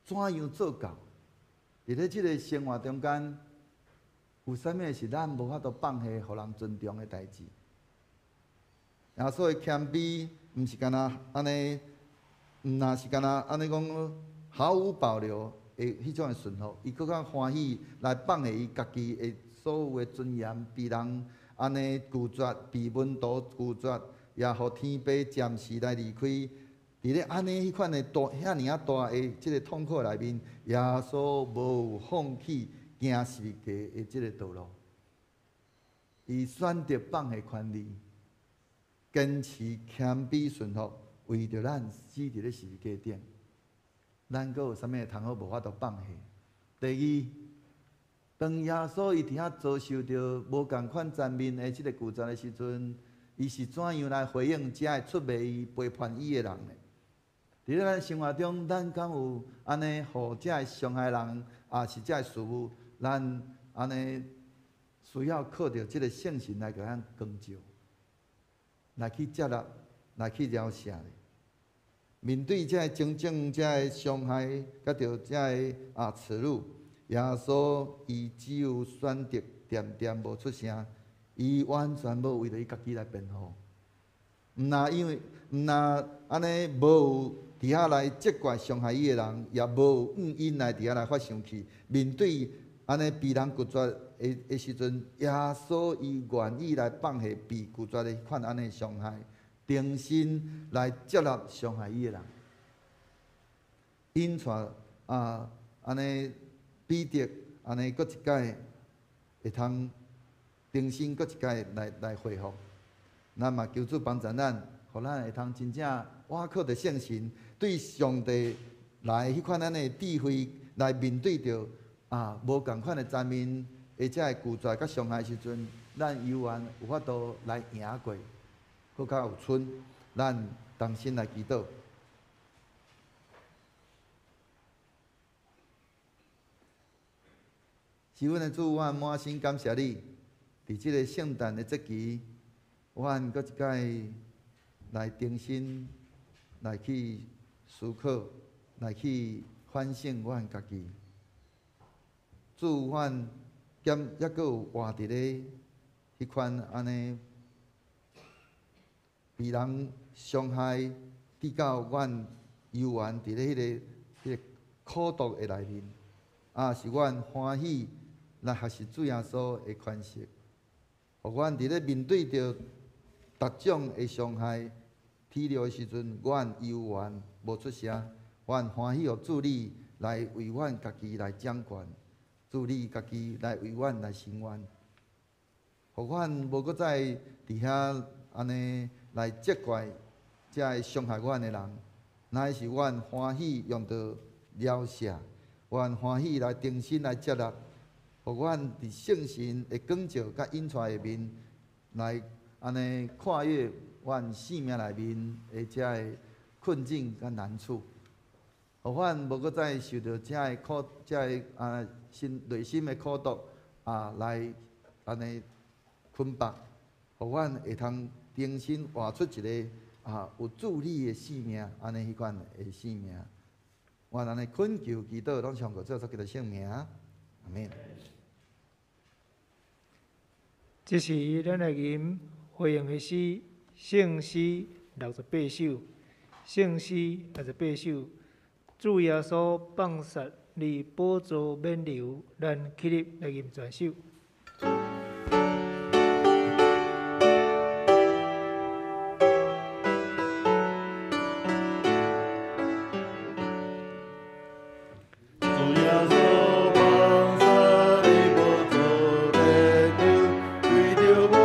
怎樣做到？佇咧這个生活中間，有啥物是咱無法度放下，予人尊重的代誌？耶穌的謙卑，毋是干焦按呢，毋若是干焦按呢講毫無保留的彼種的順服，伊閣較歡喜來放下伊家己的所有的尊嚴，被人按呢拒絕，被門徒拒絕，也予天父暫時來離開。佇咧按呢彼款的大遐爾仔大的這个痛苦內面，耶穌無放棄行十字架的這个道路，伊選擇放下權利，堅持謙卑順服，為著咱死佇咧十字架頂。咱閣有啥物通好無法度放下？第二，當耶穌伊佇遐遭受著無仝款層面的這个拒絕的時陣，伊是怎樣來回應這个出賣伊、背叛伊的人的？佇咧咱生活中，咱敢有按呢，予這个傷害人，抑是這个事物，咱按呢需要靠著這个聖神來共咱光照，來去接納，來去饒赦的。面對這个種種這个傷害，佮著這个恥辱，耶穌伊只有選擇恬恬無出聲，伊完全無為著伊家己來辯護。毋若因為毋若按呢無有佇遐來責怪傷害伊的人，也無有怨𪜶來佇遐來發生氣。面對按呢被人拒絕的時陣，耶穌伊願意來放下被拒絕的彼款按呢傷害，重新來接納傷害伊的人。引帶按呢彼得按呢閣一擺會通重新閣一擺來恢復。咱嘛求主幫助咱，予咱會通真正倚靠著聖神，對上帝來彼款按呢智慧來面對著無仝款的層面，或者會拒絕佮傷害時陣，咱猶原有法度來贏過，閣較有春。咱同心來祈禱。是阮的主，阮滿心感謝你，佇這个聖誕的節期，阮閣一擺來重新來去思考，來去反省阮家己。主，阮敢猶閣有活佇咧彼款按呢，被人傷害，直到阮猶原佇咧彼个苦毒的內面，抑是阮歡喜來學習主耶穌的權勢，予阮佇咧面對著逐種的傷害、體諒的時陣，阮猶原無出聲，阮歡喜予主你來為阮家己來掌權，主你家己來為阮來伸冤，予阮無閣再佇遐按呢來責怪這个傷害阮的人，乃是阮歡喜用著饒赦，阮歡喜來重新來接納，予阮佇聖神的光照佮引帶下面，來按呢跨越阮生命內面的這个困境佮難處，予阮無閣再受著這个苦、這个心內心的苦毒來按呢捆綁，予阮會通重新活出一个有主你的生命，按呢彼款的生命。阮按呢懇求祈禱，攏奉主耶穌基督聖名，阿們。這時，咱來吟回應的詩，聖詩68首，聖詩68首，主耶穌放殺佇寶座免流，咱起立來吟全首。主耶穌放殺佇寶座免流，為著我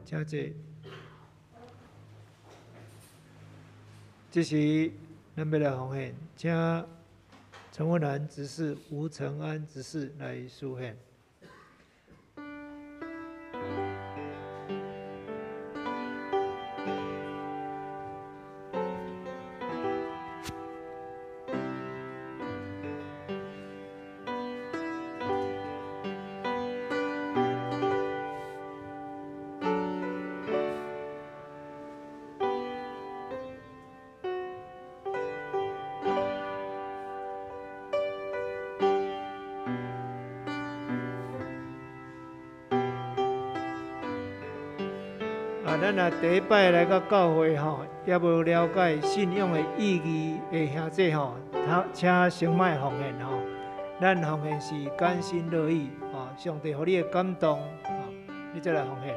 請坐。這時，咱欲來奉獻，請陳文蘭執事、吳承安執事來司獻。咱若第一擺來到教會吼，猶無了解信仰的意義的兄弟吼，請先莫奉獻吼。咱奉獻是甘心樂意，吼，上帝予你的感動，吼，你再來奉獻。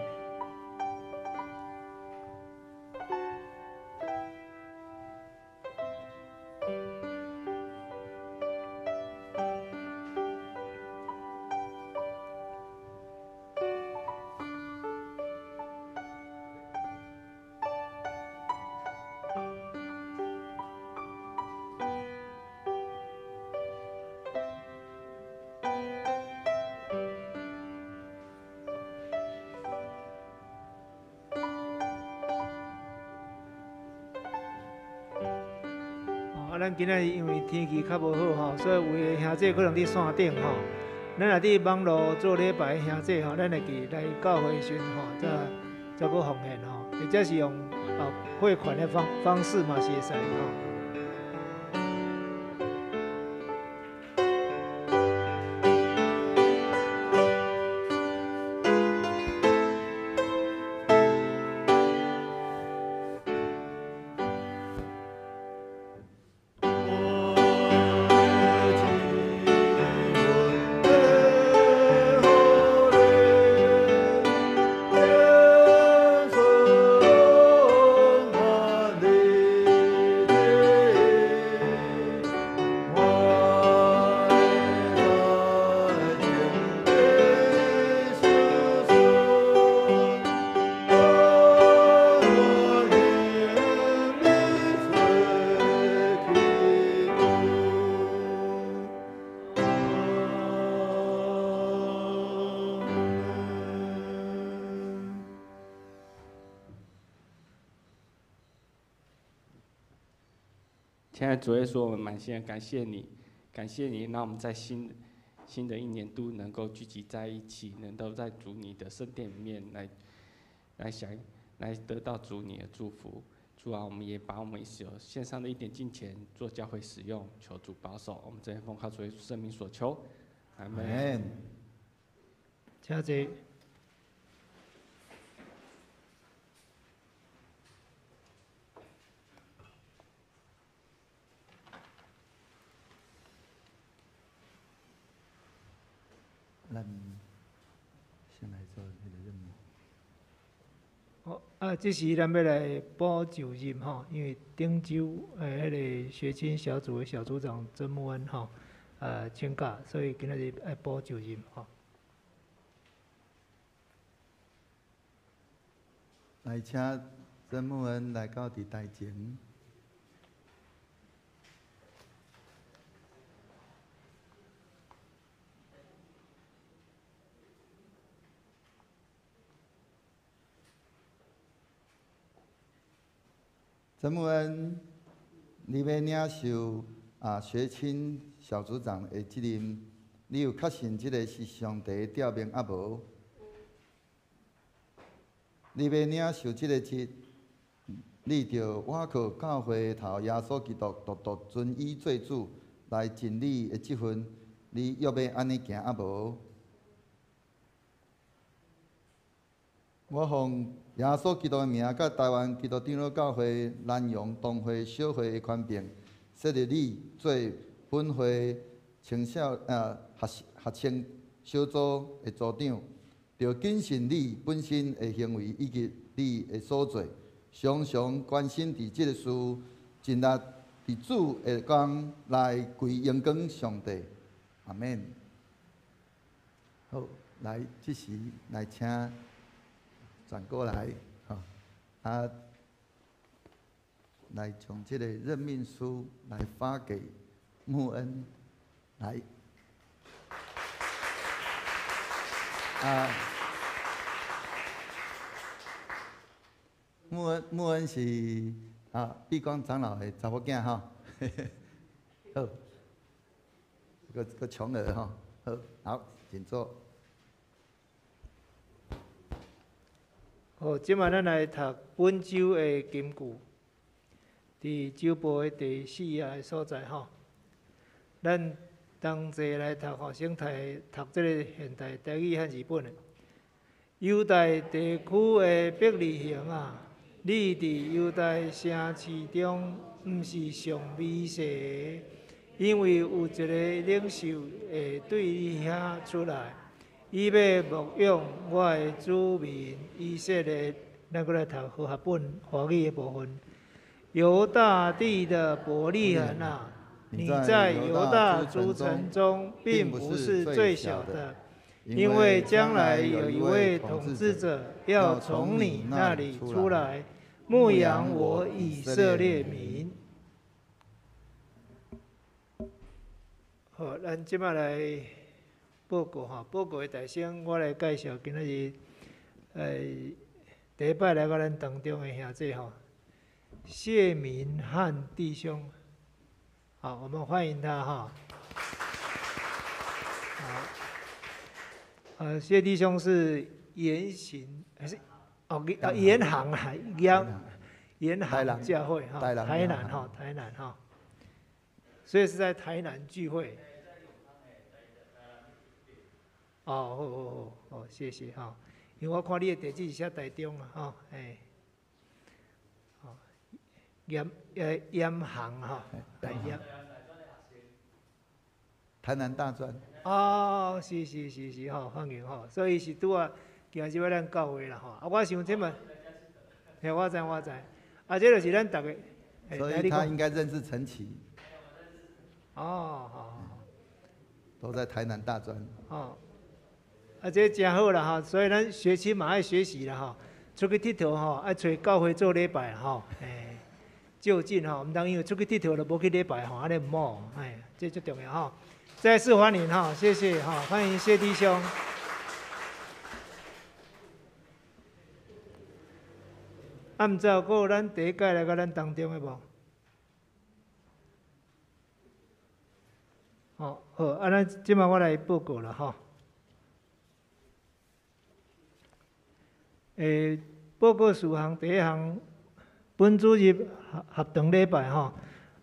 咱今仔日因為天氣較無好吼，所以有的兄弟可能佇線頂吼。咱若佇網路做禮拜的兄弟吼，咱會記來教會時吼，才閣奉獻吼，或者是用匯款的方式嘛是會使吼。親愛的主耶穌，我們滿心的感謝你，感謝你，讓我們在新的一年度能夠聚集在一起，能夠在主你的聖殿裡面來得到主你的祝福。主啊，我們也把我們所獻上的一點金錢做教會使用，求主保守。我們這邊奉靠主耶穌聖名所求，阿門。請坐。咱先來做彼個任務。好，啊，這時咱欲來補就任吼，因為頂週彼個學青小組的小組長曾慕恩吼，請假，所以今仔日愛補就任吼。來，請曾慕恩來到佇台前。曾慕恩，你欲領受學青小組長的責任，你有確信這个是上帝的召命抑無？你欲領受這个職，你著倚靠教會頭耶穌基督獨獨尊伊做主來盡你的職分，你欲欲按呢行抑無？我奉耶穌基督的名，佮台灣基督長老教會南洋東會小會的權柄，設立你做本會青少學生小組的組長，著謹慎你本身的行為以及你的所做，常常關心佇這个事，盡力佇主的工來歸榮光上帝。阿們。好，來，這時來請轉過來，吼，啊，來將這个任命書來發給穆恩，來，啊，穆恩穆恩是啊，碧光長老的查某囝吼，好，閣閣瓊兒吼，好，好，請坐。好，這擺咱來讀本週的金句，佇週報的第四頁的所在吼。咱同齊來讀吼，先讀讀這个現代台語漢字本的。猶大地區的伯利恆啊，你佇猶大城市中毋是上微細的，因為有一个領袖會對你遐出來。伊欲牧養我的子民以色列。咱閣來讀和合本華語的部分。猶大地的伯利恆啊，你在猶大諸城中並不是最小的，因為將來有一位統治者要從你那裡出來，牧養我以色列民。好，咱這擺來報告吼，報告的大先，我來介紹今仔日，第一擺來到咱當中的兄弟吼，謝明漢弟兄，好，我們歡迎他哈。好，謝弟兄是言行還是哦？言行啊，言言行教會哈，台南哈，台南哈，所以是在台南聚會。哦，好好好，好，謝謝哈。因為我看你的地址是寫台中啊，吼，哎，吼，鹽鹽行吼，鹽。台南大專。哦，是是是是吼，歡迎吼。所以是拄啊，今日欲咱教會啦吼。啊，我想這麼，嘿，我知我知。啊，這就是咱逐个。所以他應該認識陳琦。哦，好好。都在台南大專。哦。啊，這誠好啦吼，所以咱學習嘛愛學習啦吼，出去𨑨迌吼，愛揣教會做禮拜吼，欸，就近吼，毋通因為出去𨑨迌就無去禮拜吼，按呢毋好，哎，這足重要吼。再次歡迎吼，謝謝吼，歡迎謝弟兄。啊，毋知有閣有咱第一屆來到咱當中的無？好，好，啊，咱這擺我來報告啦吼。欸，報告事項第一項，本主日合堂禮拜吼，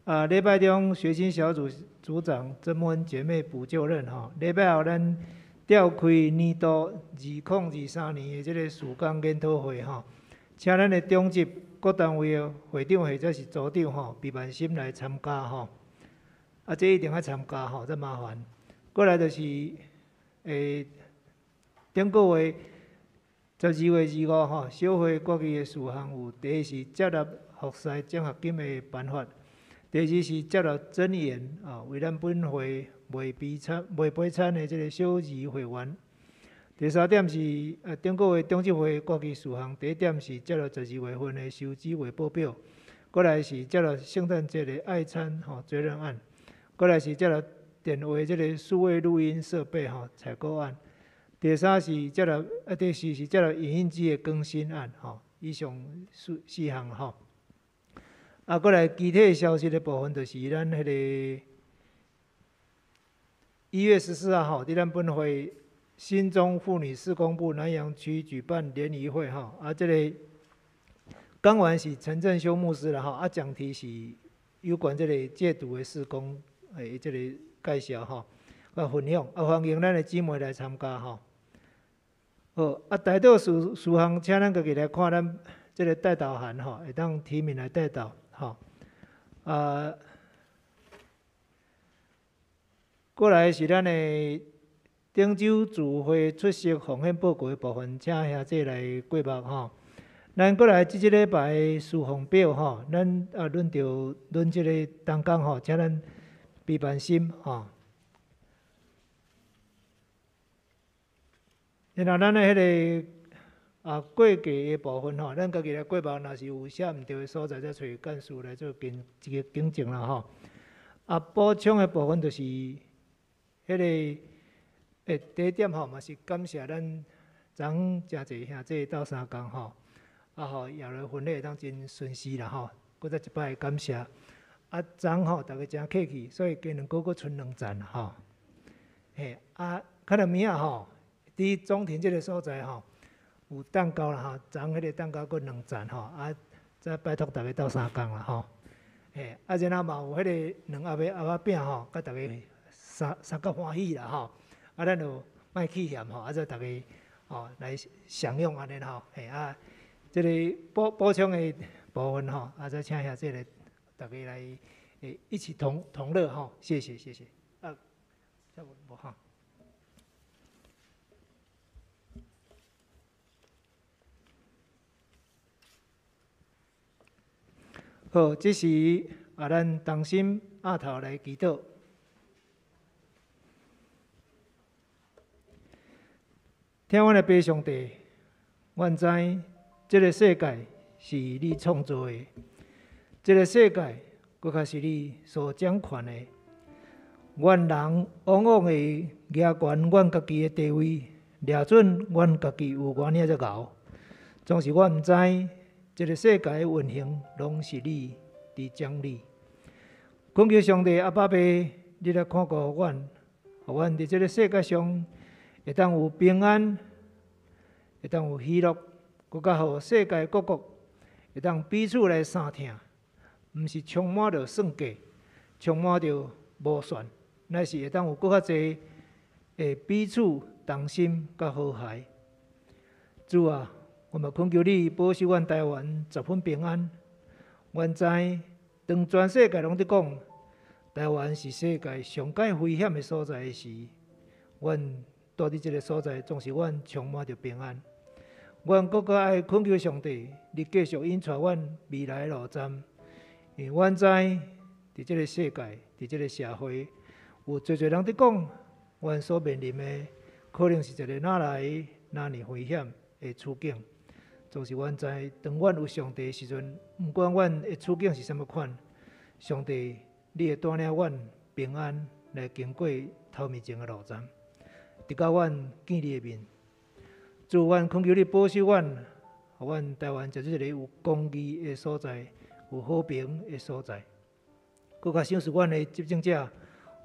啊，禮拜中學生小組組長曾文姐妹補就任吼，禮拜後咱召開年度2023年的這个事工研討會吼，請咱的長執各單位的會長或者是組長吼，畢萬心來參加吼，啊，這一定愛參加吼，遮麻煩。過來就是，欸，頂個月。12月25吼，小會決議的事項有：第一是接納服侍獎學金的辦法；第二是接納箴言啊，為咱本會賣悲慘賣悲慘的這个小兒會員；第三點是頂個月長執會決議事項，第一點是接納12月份的收支月報表；過來是接納聖誕節的愛餐吼追認案；過來是接納電話這个數位錄音設備吼採購案。第三是接納，啊，第四是接納影印機的更新案，吼，以上四四項吼。啊，過來具體消息的部分，就是咱彼个1月14號吼，佇咱本會新莊婦女事工部南洋區舉辦聯誼會，吼，啊，這个講員是陳振修牧師啦，吼，啊，講題是有關這个戒毒的事工的這个介紹，吼，啊，分享，啊，歡迎咱的姊妹來參加，吼。好，啊，代禱事事項，請咱家己來看咱這个代禱函吼，會當提名來代禱吼。啊，過來是咱的頂週聚會出席奉獻報告的部分，請兄弟來過目吼。咱過來這這禮拜的事奉表吼，咱啊輪著輪這个同工吼，請咱畢萬心吼。然後咱的彼个啊，過價的部分吼，咱家己來過目，若是有寫毋對的所在，再揣幹事來做更這個更正啦吼。啊，補充的部分就是彼個第一點吼，嘛是感謝咱昨昏誠濟兄弟鬥相共吼，啊予耶和婚禮會當真順遂啦吼，閣再一擺感謝。啊，昨昏吼，逐家誠客氣，所以雞卵糕閣賰兩層吼。嘿，啊，可能明仔吼，佇中庭這个所在吼，有蛋糕啦吼，昨昏彼个蛋糕閣兩層吼，啊，再拜託逐家鬥相共啦吼。嘿，啊，然後嘛有彼个兩盒的盒仔餅吼，佮逐家相相較歡喜啦吼。啊，咱就莫去嫌吼，啊，再逐家吼來享用按呢吼。嘿啊，這个補充的部分吼，啊，再請兄弟來逐家來一起同同樂吼，謝謝謝謝。啊，這無哈。好，這時啊，咱同心額頭來祈禱。聽阮的父上帝，阮知這个世界是你創造的，這个世界閣較是你所掌權的。阮人往往會舉懸阮家己的地位，掠準阮家己有偌爾才𠢕。總是阮毋知，這个世界的運行攏是你佇掌理。懇求上帝阿爸父，你來看顧阮，予阮佇這个世界上會當有平安，會當有喜樂，閣較予世界各國會當彼此來相疼，毋是充滿著算計，充滿著無算，乃是會當有閣較濟會彼此同心佮和諧。主啊，我嘛懇求你保守阮台灣十分平安。阮知，當全世界攏佇講台灣是世界上蓋危險的所在時，阮蹛佇這个所在，總是阮充滿著平安。阮閣較愛懇求上帝，你繼續引帶阮未來的路站，因為阮知，佇這个世界，佇這个社會，有濟濟人佇講，阮所面臨的可能是一个哪來哪爾危險的處境。總是阮知，當阮有上帝的時陣，毋管阮的處境是啥物款，上帝，你會帶領阮平安來經過頭面前的路站，直到阮見你的面。主，阮懇求你保守阮，予阮台灣成做一个有公義的所在，有和平的所在。閣較賞賜阮的執政者，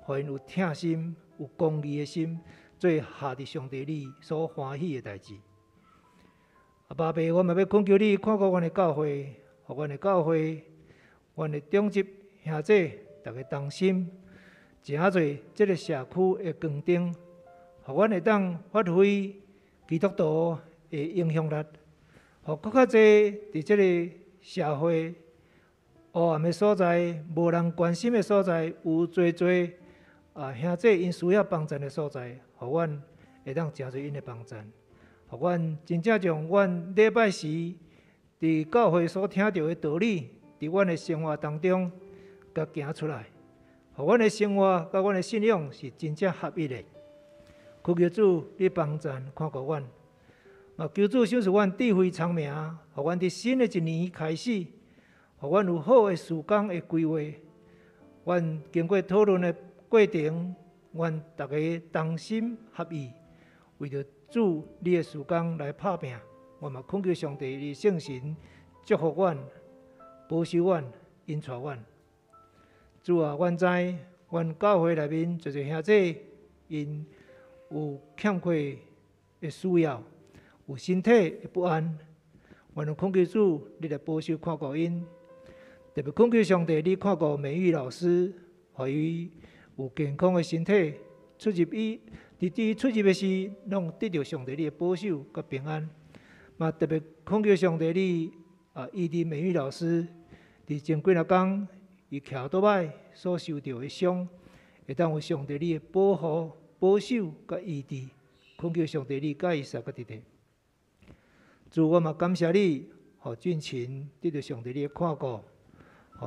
予𪜶有疼心、有公義的心，做合佇上帝你所歡喜的代誌。阿爸父，我嘛欲懇求你看顧阮的教會，予阮的教會、阮的長執兄弟，逐家同心，成做這个社區的光燈，予阮會當發揮基督徒的影響力，予閣較濟佇這个社會黑暗的所在、無人關心的所在，有濟濟啊兄弟𪜶需要幫贊的所在，予阮會當成做𪜶的幫贊。予阮真正將阮禮拜時佇教會所聽著的道理，佇阮的生活當中，共行出來，予阮的生活佮阮的信仰是真正合一的。求求主，你幫贊看顧阮，嘛求主賞賜阮智慧聰明，予阮佇新的一年開始，予阮有好的事工的規劃。阮經過討論的過程，阮逐家同心合意，為著主你的事工來拍拚。我嘛懇求上帝你聖神祝福阮、保守阮、引帶阮。主啊，阮知阮教會內面濟濟兄弟，𪜶有欠缺的需要，有身體的不安，阮就懇求主你來保守看顧𪜶。特別懇求上帝，你看顧美玉老師，予伊有健康的身體，出入伊佇出入的時，攏得著上帝你的保守佮平安。嘛特別懇求上帝你啊，醫治美玉老師佇前幾若工伊騎倒擺所受著的傷，會當有上帝你的保護、保守佮醫治。懇求上帝你佮伊相佮佇咧。主，我嘛感謝你，予俊琴得著上帝你的看顧，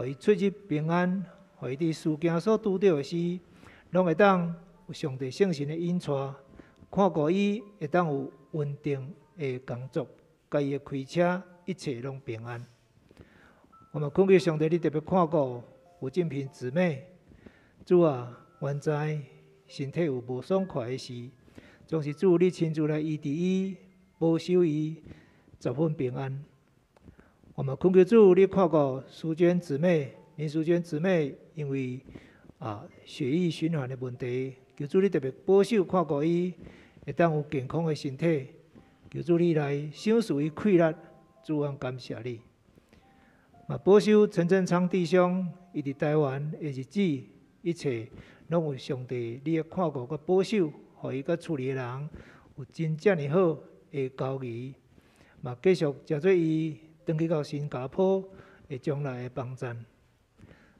予伊出入平安，予伊佇事件所拄著的事，攏會當有上帝聖神的引帶，看顧伊會當有穩定的工作佮佮伊的开车一切拢平安。我嘛恳求上帝，你特别看顾吴静平姊妹，主啊，原知身体有无爽快的事，总是主你亲自来医治伊，保守伊十分平安。我嘛恳求主，你看顾淑娟姊妹，林淑娟姊妹，因为血液循环的问题，求主你特别保守看顾伊，会当有健康的身体。求主你来赏赐伊气力，主阮感谢你。嘛保守陈振昌弟兄，伊伫台湾的日子，一切拢有上帝你的看顾佮保守，予伊佮厝里的人有真遮尔好的交谊。嘛继续诚做伊转去到新加坡的将来的帮赞。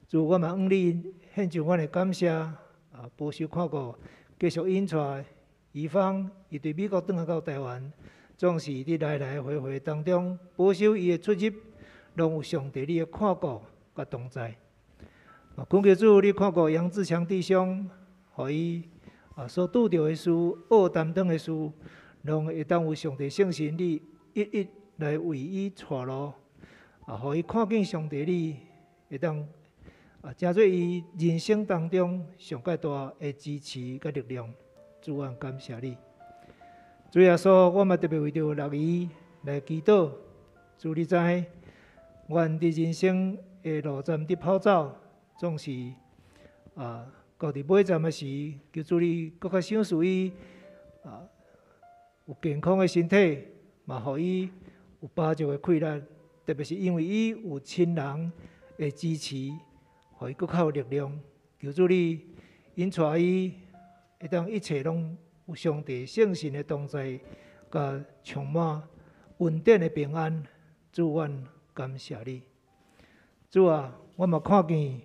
主，我嘛向你献上阮的感谢，保守看顾，继续引带伊方，伊对美国转来到台湾，总是伫来来回回当中保守伊的出入，拢有上帝你的看顾佮同在。恳求主，你看顾杨志强弟兄，予伊所拄著的事、恶担当的事，拢会当有上帝圣神你一一来为伊带路，予伊看见上帝你会当成做伊人生当中上盖大的支持佮力量。主，阮感谢你。主耶稣，我嘛特别为著六姨来祈祷。主，你知，阮伫人生的路站伫跑走，总是到伫尾站的时，求主你阁较赏赐伊有健康的身体，嘛予伊有饱足的气力，特别是因为伊有亲人的支持，予伊阁较有力量。求主你引带伊，会当一切拢有上帝圣神的同在，佮充满稳定的平安。主，阮感谢你。主啊，我嘛看见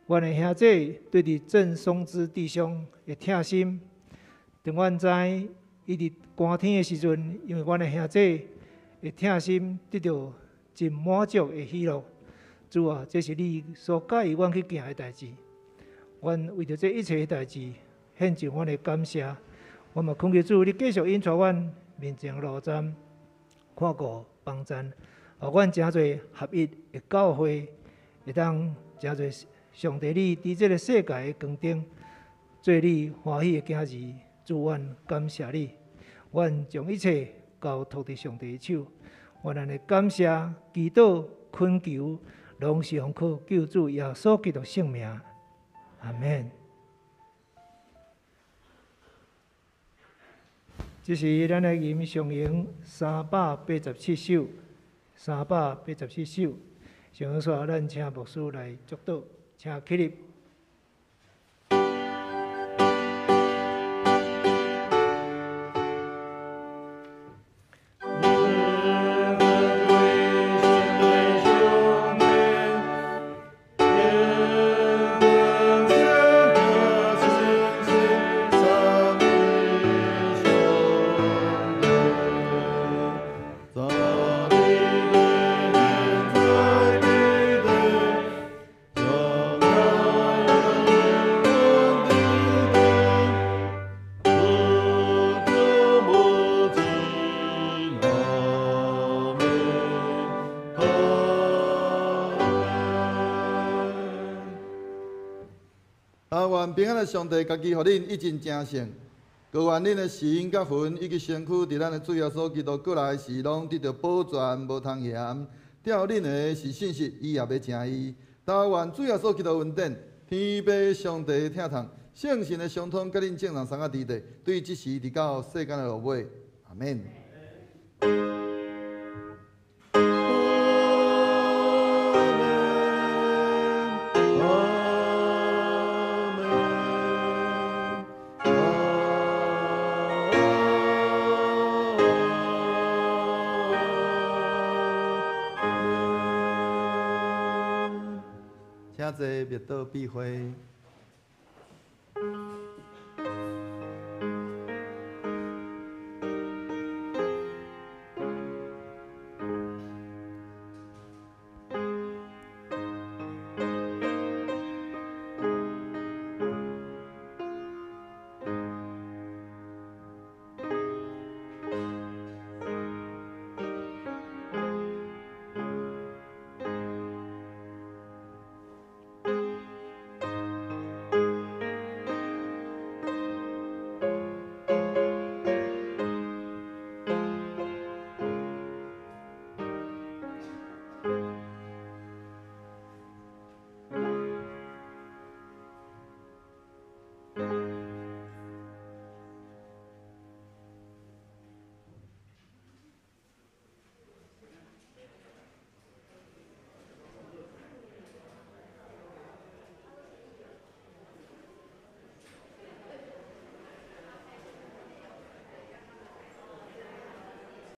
阮的兄弟对伫郑松之弟兄的疼心。当阮知伊伫寒天的时阵，因为阮的兄弟的疼心得到真满足的喜乐。主啊，这是你所教育阮去行的代志。阮为著这一切的代志，献上阮的感谢。我嘛恳求主，你继续引带阮面前路站，看顾帮赞，予阮诚济合一的教会，会当诚济上帝你伫这个世界的光顶，做你欢喜的囝儿。主，阮感谢你，阮将一切交托伫上帝的手。阮按呢感谢、祈祷、恳求，拢是奉靠救主耶稣基督圣名。阿们。这是咱来吟上咏387首，387首。上煞咱请牧师来祝祷，请起立。平安的上帝，家己予恁一尽成圣，阁愿恁的神佮魂以及身躯，伫咱的主耶稣基督过来时，拢得著保全，无通嫌。疼恁的是信实，伊也欲成伊。但愿主耶稣基督恩典，天父上帝疼痛，圣神的相通，佮恁众人三个伫地，对这时直到世间的落尾。阿们。请坐，默祷闭会。